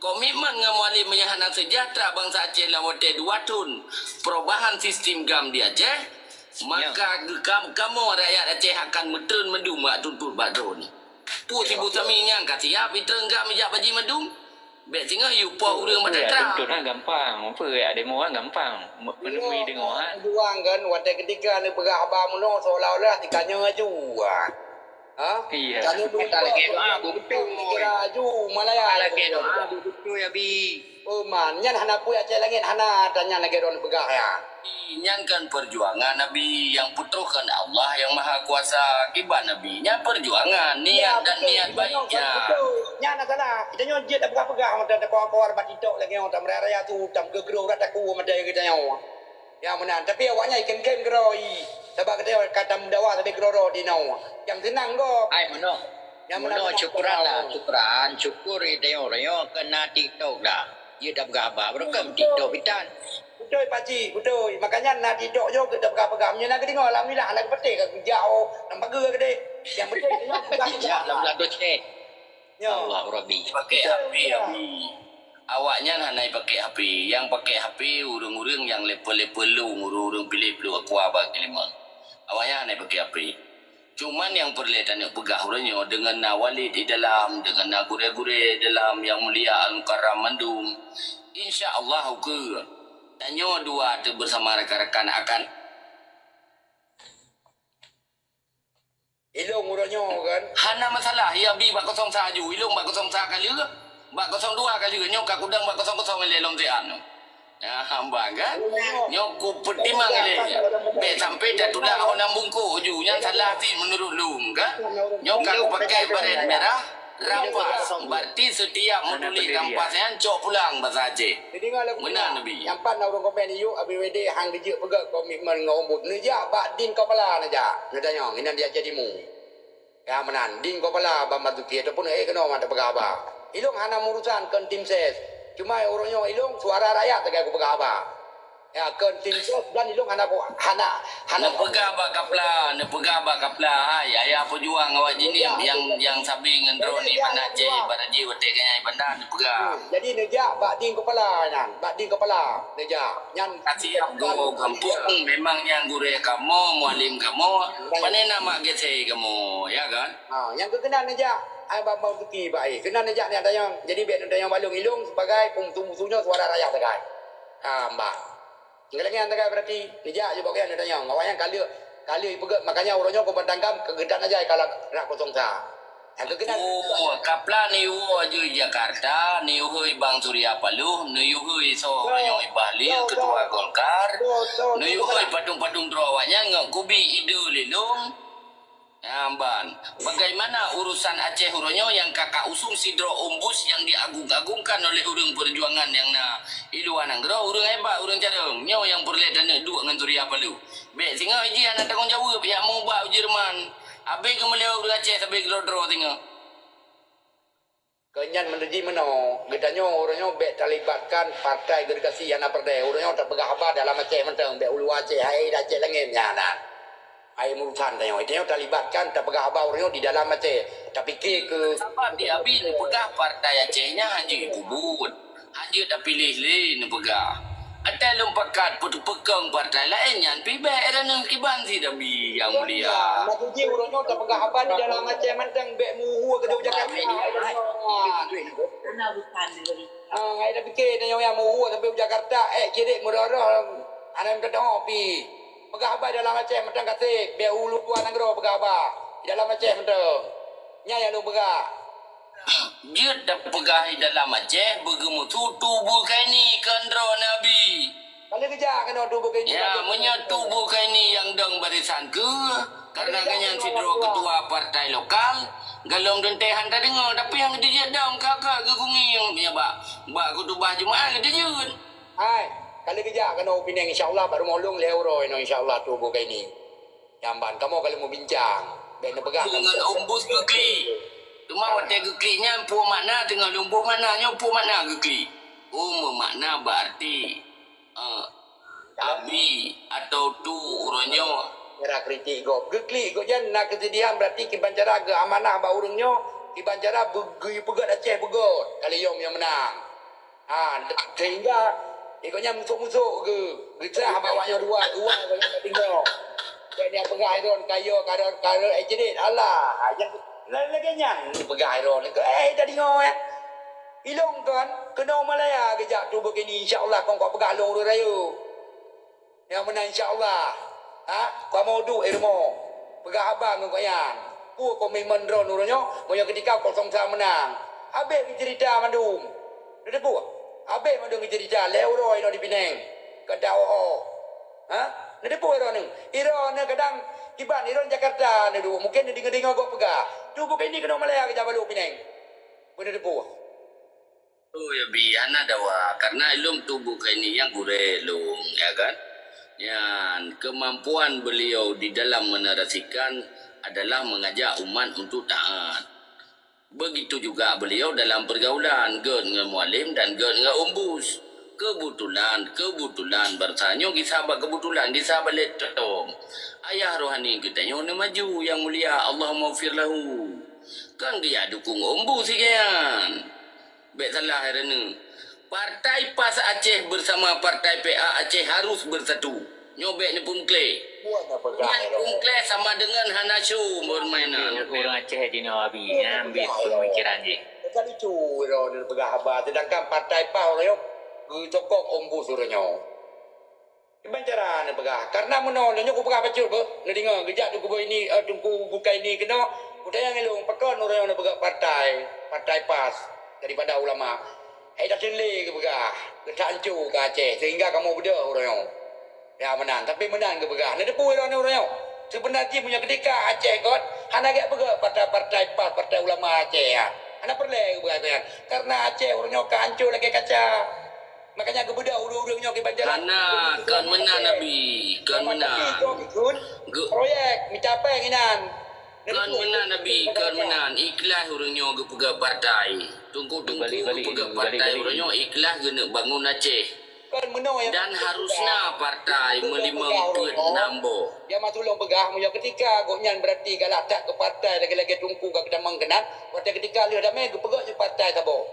Komitmen ngon Mualim meunyo hana sejahtera bansa Aceh lam watée dua thon perubahan sistem gam di Aceh, maka geu-, kam-, kamoe rakyat Aceh akan meutreun mandum bak tuntot bak droe. Peue si Bustami nyang ka siap itreun gam ijak baji mandum? Bék singoh yue poh ureuëng bak teuntara. Tuntut kan gampang, apa ya demo kan gampang. Menemui dengoh kan. Juang kan, watée ketika ni peugah haba meunoe seolah-olah tika nyoe aju. Ha? Iya. Kami buta lagi doa betul. Kira aju Malaya. Lagi doa betul ya bi. Peman, nyan hana pui Aceh langit hana tanya lagi don peugah ya. Nyan kan perjuangan Nabi yang putroh kan Allah yang Maha Kuasa. Kiban Nabi nyan perjuangan niat dan niat baiknya. Nyan salah. Kita nyoe jeuet dah peugah-peugah mata tak kawar-kawar bak TikTok lagi orang tak meraya tu tak ke kru dah tak ku mata kita nyoe. Ya meunan, tapi awaknyan ikem-kem keudroe. Sabab geutanyoe ka tameudawa sabe keudroe-droe dinoe. Nyang seunang gob. Hai meunoe. Nyang meunoe syukuran lah, syukuran, syukur geutanyoe royong keu na TikTok dah. Jeuet tapeugah haba barokon TikTok pitan. Beutôi pakcik, beutôi. Makanya na TikTok jok geutanyoe peugah-peugah. Meunyoe na geudeungoe alhamdulillah, hana geupeuteh ka geujak oh, lam pageue keudeh. Nyang penting geutanyoe peugah-peugah. Lam lam dosen. Nyoe. Allah Rabbi. Pakai H P Abi. Awaknyan hana pakai H P. Nyang pakai H P ureuëng-ureuëng nyang level-level lôn, ureuëng-ureuëng piléh pluek akua bak keulimong. Awaknyan hana pakai H P. Cuman nyang peureulée taneuk peugah uroe nyoe deungon na Walid di dalam, deungon na gurée-gurée dalam Yang Mulia Al-Mukarram mandum. Insya Allah ukeue tanyoe dua teuh beusama rakan-rakan akan Ilong uroe nyoe kan. Hana masalah, ya bi bak kosong sa aju, ilong bak kosong sa ka lheueh, bak kosong dua ka lheueh, nyoe ka kudang bak kosong kosong ilée lom siat nyoe. Ya, hamba kan? Nyoe kupeutimang ilée. Bék sampai tatulak honang bungkôh aju, nyan salah ti meunurot lôn kan? Nyoe ka kupakai baret merah, rampas. Berarti setiap meutuléh rampas nyan cok pulang basa Aceh. Jadi ngon lagu Meunan, Nabi. Nyang pat na ureuëng komen yuk, Abi Wede hang geujeuet peugah komitmen ngon umbut. Neujak bak Din Kopala neujak. Neutanyong, inan di Aceh Timu. Ya meunan, Din Kopala Bang Marzuki ataupun eh keunoe mat peugah haba. Ilong hana murusan kon tim ses. Cuma ureuëng nyoe ilong suara rakyat sagai kupeugah haba. Ya kon tim ses dan ilong hana ku-, hana, hana. Neupeugah bak Kapla, neupeugah bak Kapla. Hai, ayah pejuang awak jinih yang, yang sabe ngon droe ni Banda Aceh, Banda Aceh watée kanyai Banda. Peugah. Hmm, jadi neujak bak Din Kopala nyan, bak Din Kopala neujak. Nyan até Abdul gampông memang nyang gurée kamoe, mualim kamoe, pane na mak gesei kamoe, ya kan? Ha, nyang keu keunan neujak, ai bak Bang Tuki bak ai. Keunan neujak nyan tanyong. Jadi bék neutanyong balong ilong sebagai peumusu-musu nyoe suara rakyat sagai. Ha, mbak. Ngelengeng tagai berarti neujak je bak gobnyan neutanyong. Awaknyan ka lheueh, ka lheueh ipeugét, makanya uroe nyoe Kumandan GAM keu geutanyoe jai kalak rak kosong sa. Nyang keu keunan. Oh, Kapla neuyue jih Jakarta, neuyue Bang Surya Paloh, neuyue soe uroe nyoe Bahlil, ketua Golkar, neuyue padum-padum droe awaknyan ngon kubi ide lé lôn. Nyan ban, bagaimana urusan Aceh uroe nyoe nyang ka kausung sidroe ombus nyang diagung-agungkan oleh ureuëng peujuangan nyang na i luwa nanggroe, ureuëng hebat, ureuëng carông. Nyoe nyang peureulée taneuk duek ngon Surya Paloh. Bék singoh jih hana tanggong jaweueb, jak meuubat u Jerman. Abéh geumeuleueh ureuëng Aceh sabe keudroe-droe singoh. Keu nyan meuneuji meunoe, geutanyoe uroe nyoe bék talibatkan partai gergasi hana peureulée. Uroe nyoe tapeugah haba dalam Aceh mantong, bék u luwa Aceh, hai Aceh langét nyan na. Hai murusan tanyoe, tanyoe talibatkan tapeugah haba uroe nyoe di dalam Aceh. Tapike keu sabab di Abi neupeugah partai Aceh nyan hana jeuet ibubuet, hana jeuet tapiléh lé neupeugah. Atai lôn pakat peuteupeukeung partai laén nyan pih bék, ranueng kiban si Nabi nyang mulia. Maka jih uroe nyoe tapeugah haba di dalam Aceh mantong bék meuhue keudeh u Jakarta. Ah, ngai tapike tanyoe nyang meuhue sampai u Jakarta, eh, kirék meurôh-rôh, hana meuteuteuhoe pih. Peugah haba di dalam Aceh mantong kaseb, bék u luwa nanggroe peugah haba. Di dalam Aceh mantong. Nyan nyang lôn peugah. Jeuet tapeugah i dalam Aceh, beugeumeututu beukaini keu droe Nabi. Geujak keunoe tuboh keuh ini. Ya, meunyoe tuboh keuh ini nyang dong barisan keuh, karena gobnyan sidroe ketua partai lokal, golom teuntèe han tadeungoe, tapi nyang geujak dong ka-ka geugungieng, ya, bak, bak khutubah Jumat geujak. Hai, ka lheueh geujak keunoe u Pineng, insya Allah, bak rumoh lôn lhèe uroe inoe, insya Allah, tuboh keuh ini. Nyan ban kamoe ka lheueh meubincang. Bèk neupeugah ngon Ombus geuklik. Teuma watèe geuklik nyan peue makna teungoh lôn boh makna nyoe peue makna geuklik. Oh, meumakna berarti, eh, abi atau tu uroe nyoe. Cara kritik gob. Geuklik gob nyan na keusedihan berarti kiban cara geuamanah bak ureueng nyoe, kiban cara beu-, geupeugöt Aceh beugöt. Ka lheueh yom nyang meunang. Ha, sehingga, eh, gobnyan musôk-musôk geu-, geutrah bak awak nyoe dua, dua gobnyan ka tinggai. Gobnyan peugah Iron kayô, karot, karot, eh, jadid. Alah, ha, nyang lagèe nyan peugah Iron. Eh, tadi nyoe, eh. Ilôn kan, keunoe Malaya geujak tuboh keuh ini, insya Allah, kon kupeugah lôn ureueng rayeuk. Nyang meunan insya Allah. Ha? Kamoe duek i rumoh. Peugah haba ngon gobnyan. Peue komitmen droeneuh uroe nyoe, meunyoe keudika kosong sa meunang. Habéh geuceurita mandum. Neuteupeue? Habéh mandum geuceurita. Lhèe uroe inoe di Pineng. Keu ta-o-o. Ha? Neuteupeue droeneuh? Droeneuh kadang kiban, droeneuh Jakarta neuduek. Mungken neudeungoe-deungoe gob peugah. Tuboh keuh ini keunoe Malaya geujak bak lôn Pineng. Beuneuteupeu. Oh, ya, bi, hana dawa, karena ilôn tuboh keuh ini nyang gurèe lôn, ya kan? Nyan, kemampuan beliau di dalam menarasikan adalah mengajak umat untuk taat. Begitu juga beliau dalam pergaulan, gèt ngon Mualem dan gèt ngon Ombus. Kebetulan, kebetulan, bangsa nyoe gisa bak kebetulan, gisa bak lé tom. Ayah rohani geutanyoe neumaju, yang mulia, Allahumma ghfir lahu. Kan geujak dukung Ombus si gèt nyan. Bèk salah droeneuh. Partai pas Aceh bersama Partai P A Aceh harus bersatu. Nyoe bèk neupeumeuklé. Nyan peumeuklé sama dengan hana syu permainan. Ureueng Aceh jinoe abi, nyan ambil pemikiran jih. Teuka lucu droeneuh peugah haba, sedangkan Partai pas uroe nyoe geucokong Ombus uroe nyoe. Kiban cara neupeugah? Karena meunoe, lôn nyoe kupeugah bacut beuh. Neudeungoe, geujak Teungku Boini, eh, Teungku Bukaini keunoe, kutanyong lé lôn, pakon uroe nyoe neupeugah partai, partai pas daripada ulama. Hai, dak lé geupeugah, geutanco keu Aceh, sehingga kamoe beudôh uroe nyoe. Ya, meunan. Tapi meunan geupeugah. Neuteupeue droeneuh uroe nyoe? Seubeuna jih meunyoe keudika Aceh göt, hana gèt peugah partai-partai pas, partai ulama Aceh, ya. Hana peureulèe geupeugah nyan. Karena Aceh uroe nyoe ka hanco lagèe kaca. Makanya geubeudôh ureueng-ureueng nyoe kiban jalan. Hana, kon meunan, Abi, kon meunan. Tapi kok ikut proyek meucapai inan. Kon meunan, Abi, kon meunan. Ikhlas ureueng nyoe geupeugah partai. Teungku-teungku geupeugah partai, ureueng nyoe ikhlas geuneuk bangun Aceh. Kon meunoe. Dan harusnya partai meulimong peuet nam boh. Dia mah tulông peugah, meunyoe ketika gobnyan berarti galak that keu partai lagèe-lagèe teungku ka geutamong keunan, watèe ketika lheueh damé geupeugah nyoe partai saboh.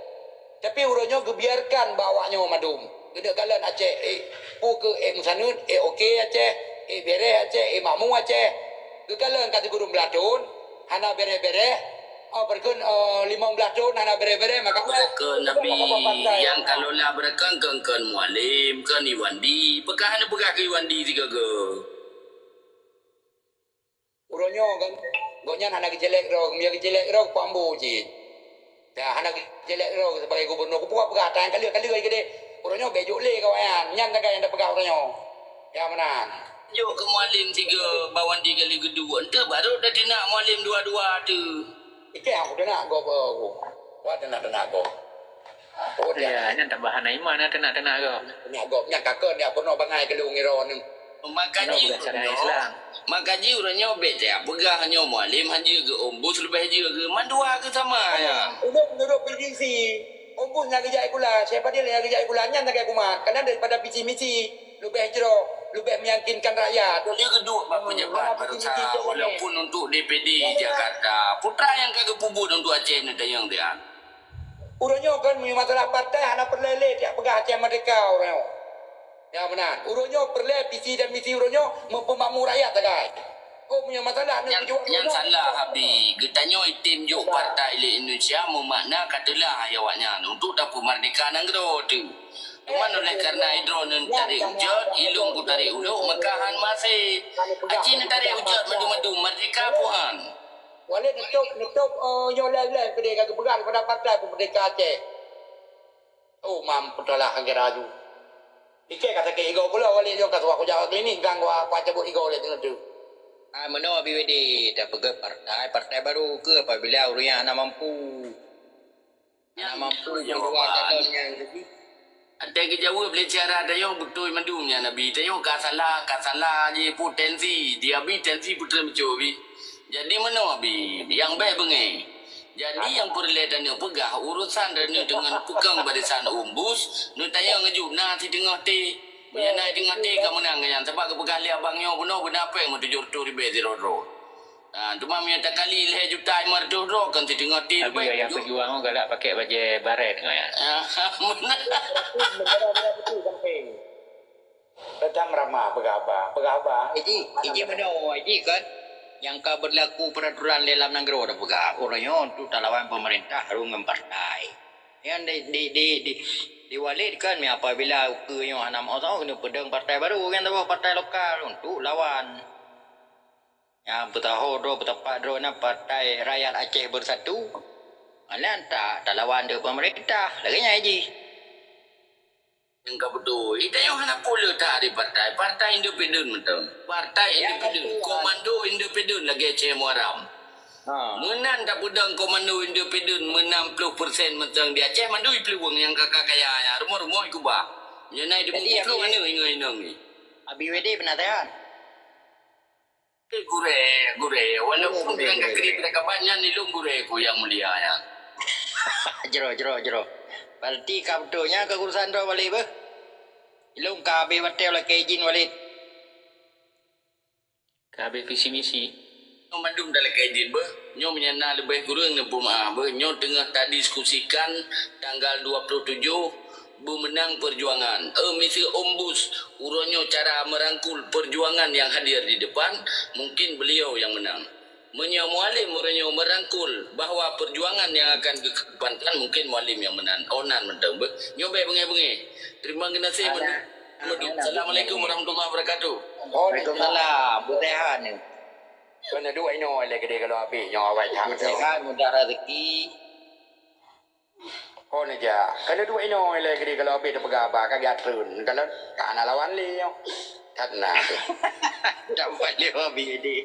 Tapi uroe nyoe geubiarkan bak awak nyoe mandum. Geuneuk kalon Aceh, eh, peue keu, eh, meusaneut, eh, oke Aceh, eh, bèrèh Aceh, eh, makmu Aceh. Geukalon ka sikureueng blaih thôn, hana bèrèh-bèrèh. Oh, beureukeun, eh, limong blaih thôn hana bèrèh-bèrèh, maka beureukeun Nabi nyang kalola beureukeun, kon, kon Mualem, kon Iwandi. Peugah hana peugah keu Iwandi sigoe-goe. Uroe nyoe kan, gobnyan hana geucèlèk droe, meunyoe geucèlèk droe, pambo cit. Ya, hana geucèlèk droe sebagai gubernur. Kupeugah-peugah, tan ka lheueh, ka lheueh keudéh. Uroe nyoe bèk jok lé keu awaknyan. Nyan sagai nyang tapeugah uroe nyoe. Ya, meunan. Jok keu Mualem sigoe bak Wandi ka lheueh geuduek. Enteuk barô tateunak Mualem dua-dua teuh. Ikeu nyang kuteunak gob, eh, ku. Wah, teunak-teunak gob. Oh, ya, nyan tambah hana iman, ya, teunak-teunak gob. Teunak gob. Nyan ka keu nyan peunoh bangai keu lôn ngiroe nyoe. Maka jih uroe nyoe, maka jih uroe nyoe bèk tajak peugah nyoe Mualem han jeuet keu Ombus leubeh jeuet keu mandua keu sama, ya. Ulôn meunurot prediksi, Ombus nyang geujak sikula, Syekh Fadil nyang geujak sikula, nyan sagai kumat. Karena daripada visi misi, leubeh jroh, leubeh meyakinkan rakyat. Dia geuduek bak pejabat baroesa, walaupun untuk D P D Jakarta. Putra nyang ka geupeubuet untuk Aceh neutanyong dia. Uroe nyoe kan, meunyoe masalah partai hana peureulèe lé, tajak peugah Aceh merdeka uroe nyoe. Ya, meunan. Uroe nyoe peureulèe visi dan misi uroe nyoe meupeumakmu rakyat sagai. Oh, meunyoe masalah nyan, nyan salah, Abi. Geutanyoe item jok partai lé Indonesia meumakna ka teulah awaknyan untuk tapeumerdeka nanggroe teuh. Cuman oleh karena droeneuh tarek ucot, ilôn kutarek ulok, maka han maséh. Aci neutarek ucot mandum-mandum, merdeka peue han. Walét neutôp, neutôp, eh, nyoe lhèe-lhèe keudéh ka geupeugah keupada partai peumerdeka Aceh. Oh, mampus lah, angkée laju. Ikei ka sakét igoe kulo, walét nyoe ka suah kujak u klinik, kan kuah, kuah cabut igoe lé teungoh tu. Ah, meunoe B W D, tapeugah partai, partai baru keuh apabila ureuëng nyang hana mampu. Hana mampu meuluwa calon nyang jadi. Até geujaweueb lé cara tanyoe beutôi mandum nyan Abi. Tanyoe ka salah, ka salah jih peue tensi. Di Abi tensi putreun meucok Abi. Jadi meunoe Abi, nyang bék beungéh. Jadi nyang peureulée tanyoe peugah urosan droeneuh deungon peukong barisan umbus, neutanyong ngeujok na siteungoh T. Meunyoe na siteungoh T ka meunang nyan, sabab geupeugah lé abang nyoe bunoe beuna péng meutujoh reutôh ribée sidroe-droe. Ha, teuma meunyoe takali lhée juta limong reutôh droe kon siteungoh T leubeh. Ayah pejuang galak pakai bajée baret ngon ya. Meunan. Datang ramah peugah haba, peugah haba. Iji, iji meunoe, iji kan. Nyang ka beurlaku peuraturan lé lam nanggroe tapeugah, ureuëng nyoe untuk talawan peumeurintah harôh ngon partai. Nyan di, di, di, di, di Walid kan, apabila ukeue nyoe hana meuosoe, keuneuk peudong partai baru, nyan taboh partai lokal untuk lawan. Nyang peutaho droe, peutapat droe na Partai Rakyat Aceh Bersatu. Nyan ta, talawan deuek peumeurintah, lagée nyan jih. Nyang ka beutôi, tanyoe hana pule that di partai, partai independen mantong. Partai independen, komando independen lagée Aceh Muaram. Ha. Meunan tapeudong komando independen meunam ploh persen mantong di Aceh, mandum iplueng nyang ka, ka kaya nyan, rumoh-rumoh ikubah. Nyoe na ideumu ploh aneuk inong-inong ni. Abi W D penasehat. Gurée, gurée. Walaupun gurée, gurée, gurée. Gurée ka banyak nilung gurée ku yang mulia ya. Jero, jero, jero. Berarti ka beutôi nya keurusan droe Walid beuh. Ilung ka habéh watée lakée izin Walid. Ka habéh visi misi. Nyoe mandum dah lakée izin beuh. Nyoe meunyan na leubeh kureueng neupeumaah beuh. Nyoe teungoh tadiskusikan tanggal dua puluh tujuh beumeunang perjuangan. Eh, Mister Ombus, uroe nyoe cara merangkul perjuangan yang hadir di depan, mungkin beliau yang menang. Meunyoe Mualem uroe nyoe merangkul bahwa perjuangan yang akan dikedepankan, mungkin Mualem yang menang. Oh, nan mantong beuh. Nyoe bék beungéh-beungéh. Terima kasih. Assalamualaikum warahmatullahi wabarakatuh. Waalaikumsalam. Beuteuhan. Keuneuk duek inoe lé keudeh kalau habéh nyoe awai that. Beuteuhan mudah rezeki. Ho neujak. Keuneuk duek inoe ilée keudeh kalau habéh teupeugah haba ka geutreun. Kalau ka hana lawan lé nyoe. That na. Tak boleh habéh deh.